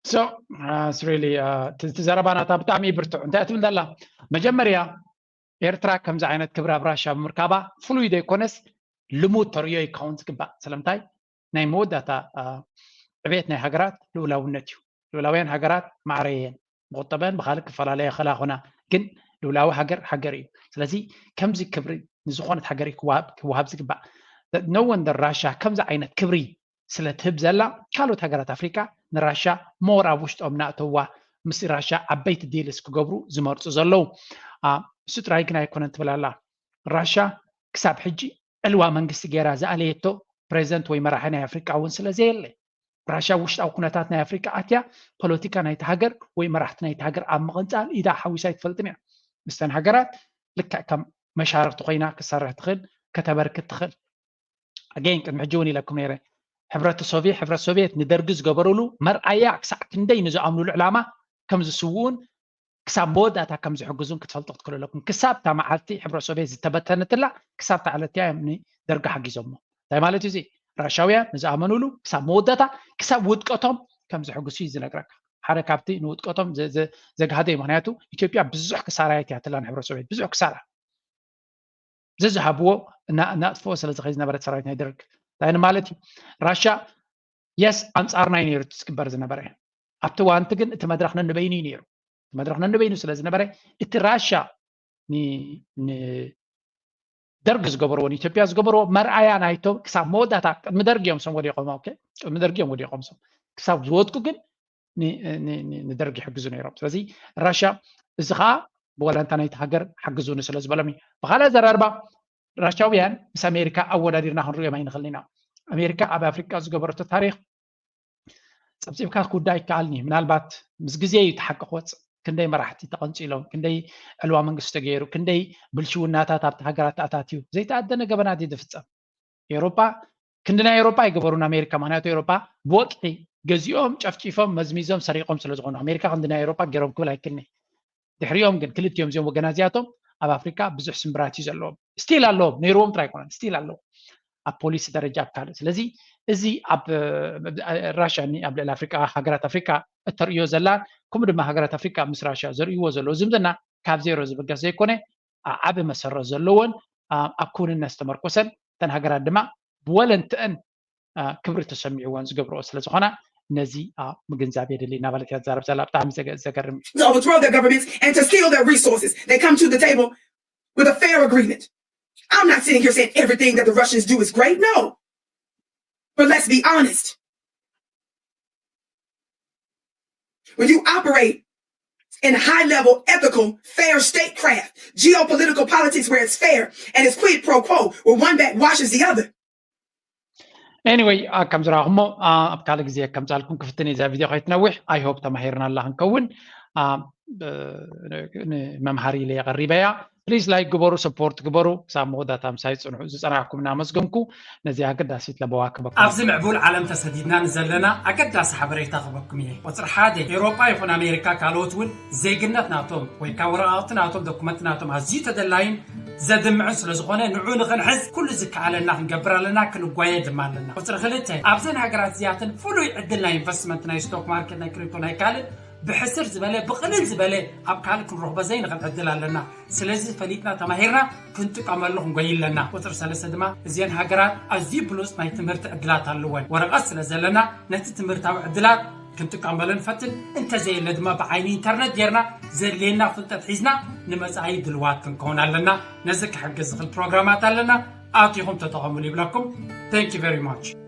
So, uh, it's really, uh, እቲ ዘረባ ናታ ብጣዕሚ ብርቱዕ። እንታይ ትብል ዘላ? መጀመርያ ኤርትራ ከምዚ ዓይነት ክብሪ ኣብ ራሻ ብምርካባ ፍሉይ ዘይኮነስ ልሙድ ተርእዮ ይከውን ዝግባእ። ስለምንታይ? ናይ መወዳእታ ዕቤት ናይ ሃገራት ልኡላውነት እዩ። ልኡላውያን ሃገራት ማዕረ እየን፣ ብቁጠበን ብካልእ ክፈላለያ ይኽእላ ይኾና፣ ግን ልኡላዊ ሃገር ሃገር እዩ። ስለዚ ከምዚ ክብሪ ንዝኾነት ሃገር እዩ ክወሃብ ዝግባእ። No wonder ራሻ ከምዚ ዓይነት ክብሪ ስለ ትህብ ዘላ ካልኦት ሃገራት ኣፍሪቃ ንራሻ more ኣብ ውሽጦም እናእተውዋ ምስ ራሻ ዓበይቲ ዲልስ ክገብሩ ዝመርፁ ዘለዉ። እሱ ጥራይ ግን ኣይኮነን ትብል ኣላ። ራሻ ክሳብ ሕጂ ዕልዋ መንግስቲ ገይራ ዝኣለየቶ ፕሬዚደንት ወይ መራሒ ናይ ኣፍሪቃ እውን ስለ ዘየለ ራሻ ውሽጣዊ ኩነታት ናይ ኣፍሪቃ ኣትያ ፖለቲካ ናይቲ ሃገር ወይ መራሕቲ ናይቲ ሃገር ኣብ ምቕንፃል ኢዳ ሓዊሳ ኣይትፈልጥን እያ። ምስተን ሃገራት ልክዕ ከም መሻርክቲ ኮይና ክትሰርሕ ትኽእል፣ ከተበርክት ትኽእል። ኣገይን ቅድሚ ሕጂ እውን ኢለኩም ነይረ፣ ሕብረተ ሶቪየት፣ ሕብረት ሶቪየት ንደርጊ ዝገበሩሉ መርኣያ ክሳዕ ክንደይ ንዝኣምኑሉ ዕላማ ከም ዝስውኡን ክሳብ መወዳእታ ከም ዝሕግዙን ክትፈልጡ ክትክእሉ ኣለኩም። ክሳብ እታ መዓልቲ ሕብረት ሶቪየት ዝተበተነትላ ክሳብ እታ ዕለት እያ እዮም ንደርጊ ሓጊዞሞ። እንታይ ማለት እዩ እዚ? ራሻውያን ንዝኣመኑሉ ክሳብ መወዳእታ ክሳብ ውድቀቶም ከም ዝሕግሱ እዩ ዝነግረካ። ሓደ ካብቲ ንውድቀቶም ዘ- ዘ- ዘግሃደ እዩ። ምክንያቱ ኢትዮጵያ ብዙሕ ክሳራ እያ ኣትያትላ ንሕብረተሰብ ብዙሕ ክሳራ ዘዝሃብዎ እና እናጥፍኦ ስለ ዝኸይ ዝነበረት ሰራዊት ናይ ደርግ እንታይ ማለት እዩ? ራሻ የስ ኣንጻርና እዩ ነይሩ እቲ ዝግበር ዝነበረ ኣብቲ ዋንቲ ግን እቲ መድረኽ ነንበይኑ እዩ ነይሩ። እቲ መድረኽ ነንበይኑ ስለ ዝነበረ እቲ ራሻ ን- ን- ደርግ ዝገበርዎ ንኢትዮጵያ ዝገበርዎ መርኣያ ናይቶም ክሳብ መወዳእታ ቅድሚ ደርግ እዮም ሶም ወዲቆም ኦኬ ቅድሚ ደርግ እዮም ወዲቆም ሶም ክሳብ ዝወድቁ ግን ን- ን- ን- ንደርግ ይሕግዙ ነይሮም። ስለዚ ራሻ እዚ ከዓ ብዋላንታ ናይቲ ሃገር ሓግዙኒ ስለ ዝበሎም እዩ። ብካልእ ዘራርባ ራሻውያን ምስ ኣሜሪካ ኣወዳዲርና ክንሪኦም ኣይንኽእልን ኢና። ኣሜሪካ ኣብ ኣፍሪካ ዝገበረቶ ታሪክ ፀብፂብካ ክውዳ ኣይከኣልን እዩ። ምናልባት ምስ ግዜ እዩ ተሓቂ ክወፅእ። ክንደይ መራሕቲ ተቐንፂሎም፣ ክንደይ ዕልዋ መንግስቲ ተገይሩ፣ ክንደይ ብልሽውናታት ኣብቲ ሃገራት ተኣታትዩ ዘይተኣደነ ገበናት እዩ ዝፍፀም። ኤውሮጳ ክንዲ ናይ ኤውሮጳ ኣይገበሩን ኣሜሪካ። ምክንያቱ ኤውሮጳ ብወጥሒ ገዚኦም፣ ጨፍጪፎም፣ መዝሚዞም፣ ሰሪቖም ስለ ዝኾኑ ኣሜሪካ ክንዲ ናይ ኤውሮጳ ገይሮም ክብል ኣይክልኒ። ድሕሪኦም ግን ክልቲኦም እዚኦም ወገናት እዚኣቶም ኣብ ኣፍሪካ ብዙሕ ስምብራት እዩ ዘለዎም። ስቲል ኣለዎም፣ ነይርዎም ጥራይ ኣይኮነን፣ ስቲል ኣለዎም ኣብ ፖሊሲ ደረጃ ኣብ ካልእ። ስለዚ እዚ ኣብ ራሽያ ኣብ ልዕሊ ኣፍሪካ ሃገራት ኣፍሪካ እተርእዮ ዘላ ከምኡ ድማ ሃገራት ኣፍሪካ ምስ ራሽያ ዘርእይዎ ዘለዉ ዝምድና ካብ ዜሮ ዝብገስ ዘይኮነ ዓቢ መሰረት ዘለዎን ኣብ ክውንነት ዝተመርኮሰን እተን ሃገራት ድማ ብወለንትአን ክብሪ ተሰሚዕዎን ዝገብርኦ ስለ ዝኾና ነዚ ምግንዛብ የድሊ እናበለት እያ ትዛረብ ዘላ። ብጣዕሚ ዘገርም እዩ። to overthrow their governments and to steal their resources. They come to the table with a fair agreement. I'm not sitting here saying everything that the Russians do is great. No. But let's be honest. When you operate in high level, ethical, fair statecraft, geopolitical politics where it's fair and it's quid pro quo, where one back washes the other. Anyway, ከም ዝረኣኹሞ ኣብ ካልእ ግዜ ከምፃልኩም ክፍትን እዛ ቪድዮ ከይትነዊሕ። I hope ተማሂርና ኣላ ክንከውን መምሃሪ ኢለ የቐሪበያ። ፕሊዝ ላይክ ግበሩ፣ ሰፖርት ግበሩ። ክሳብ መወዳእታ ምሳይ ዝፀናሕኩም እናመስገንኩ ነዚኣ ኣገዳሲት ለበዋ ክበኩም። ኣብዚ ምዕቡል ዓለም ተሰዲድና ንዘለና ኣገዳሲ ሓበሬታ ክበኩም እየ። ቁፅሪ ሓደ፣ ኤውሮጳ ይኹን ኣሜሪካ ካልኦት እውን ዜግነት ናቶም ወይ ከዓ ወረቓቕቲ ናቶም ዶኩመንት ናቶም ኣዝዩ ተደላይን ዘድምዕን ስለ ዝኾነ ንዑ ንኽንሕዝ ኩሉ ዝከኣለና ክንገብር ኣለና፣ ክንጓየ ድማ ኣለና። ቁፅሪ ክልተ፣ ኣብዘን ሃገራት እዚኣተን ፍሉይ ዕድል ናይ ኢንቨስትመንት ናይ ስቶክ ማርኬት ናይ ክሪፕቶ ናይ ካልእ ብሕስር ዝበለ ብቕልል ዝበለ ኣብ ካልእ ክንረኽቦ ዘይንኽእል ዕድል ኣለና። ስለዚ ፈሊጥና ተማሂርና ክንጥቀመሉ ክንጎይ ኣለና። ቁፅሪ ሰለስተ ድማ እዚአን ሃገራት ኣዝዩ ብሉፅ ናይ ትምህርቲ ዕድላት ኣለወን። ወረቐት ስለ ዘለና ነቲ ትምህርታዊ ዕድላት ክንጥቀመሉ ንፈትን፣ እንተዘየለ ድማ ብዓይኒ ኢንተርነት ጌርና ዘድልየና ፍልጠት ሒዝና ንመፃኢ ድልዋት ክንከውን ኣለና። ነዚ ክሕግዝ ዝኽእል ፕሮግራማት ኣለና፣ ኣቲኹም ተጠቐሙሉ ይብለኩም። Thank you very much።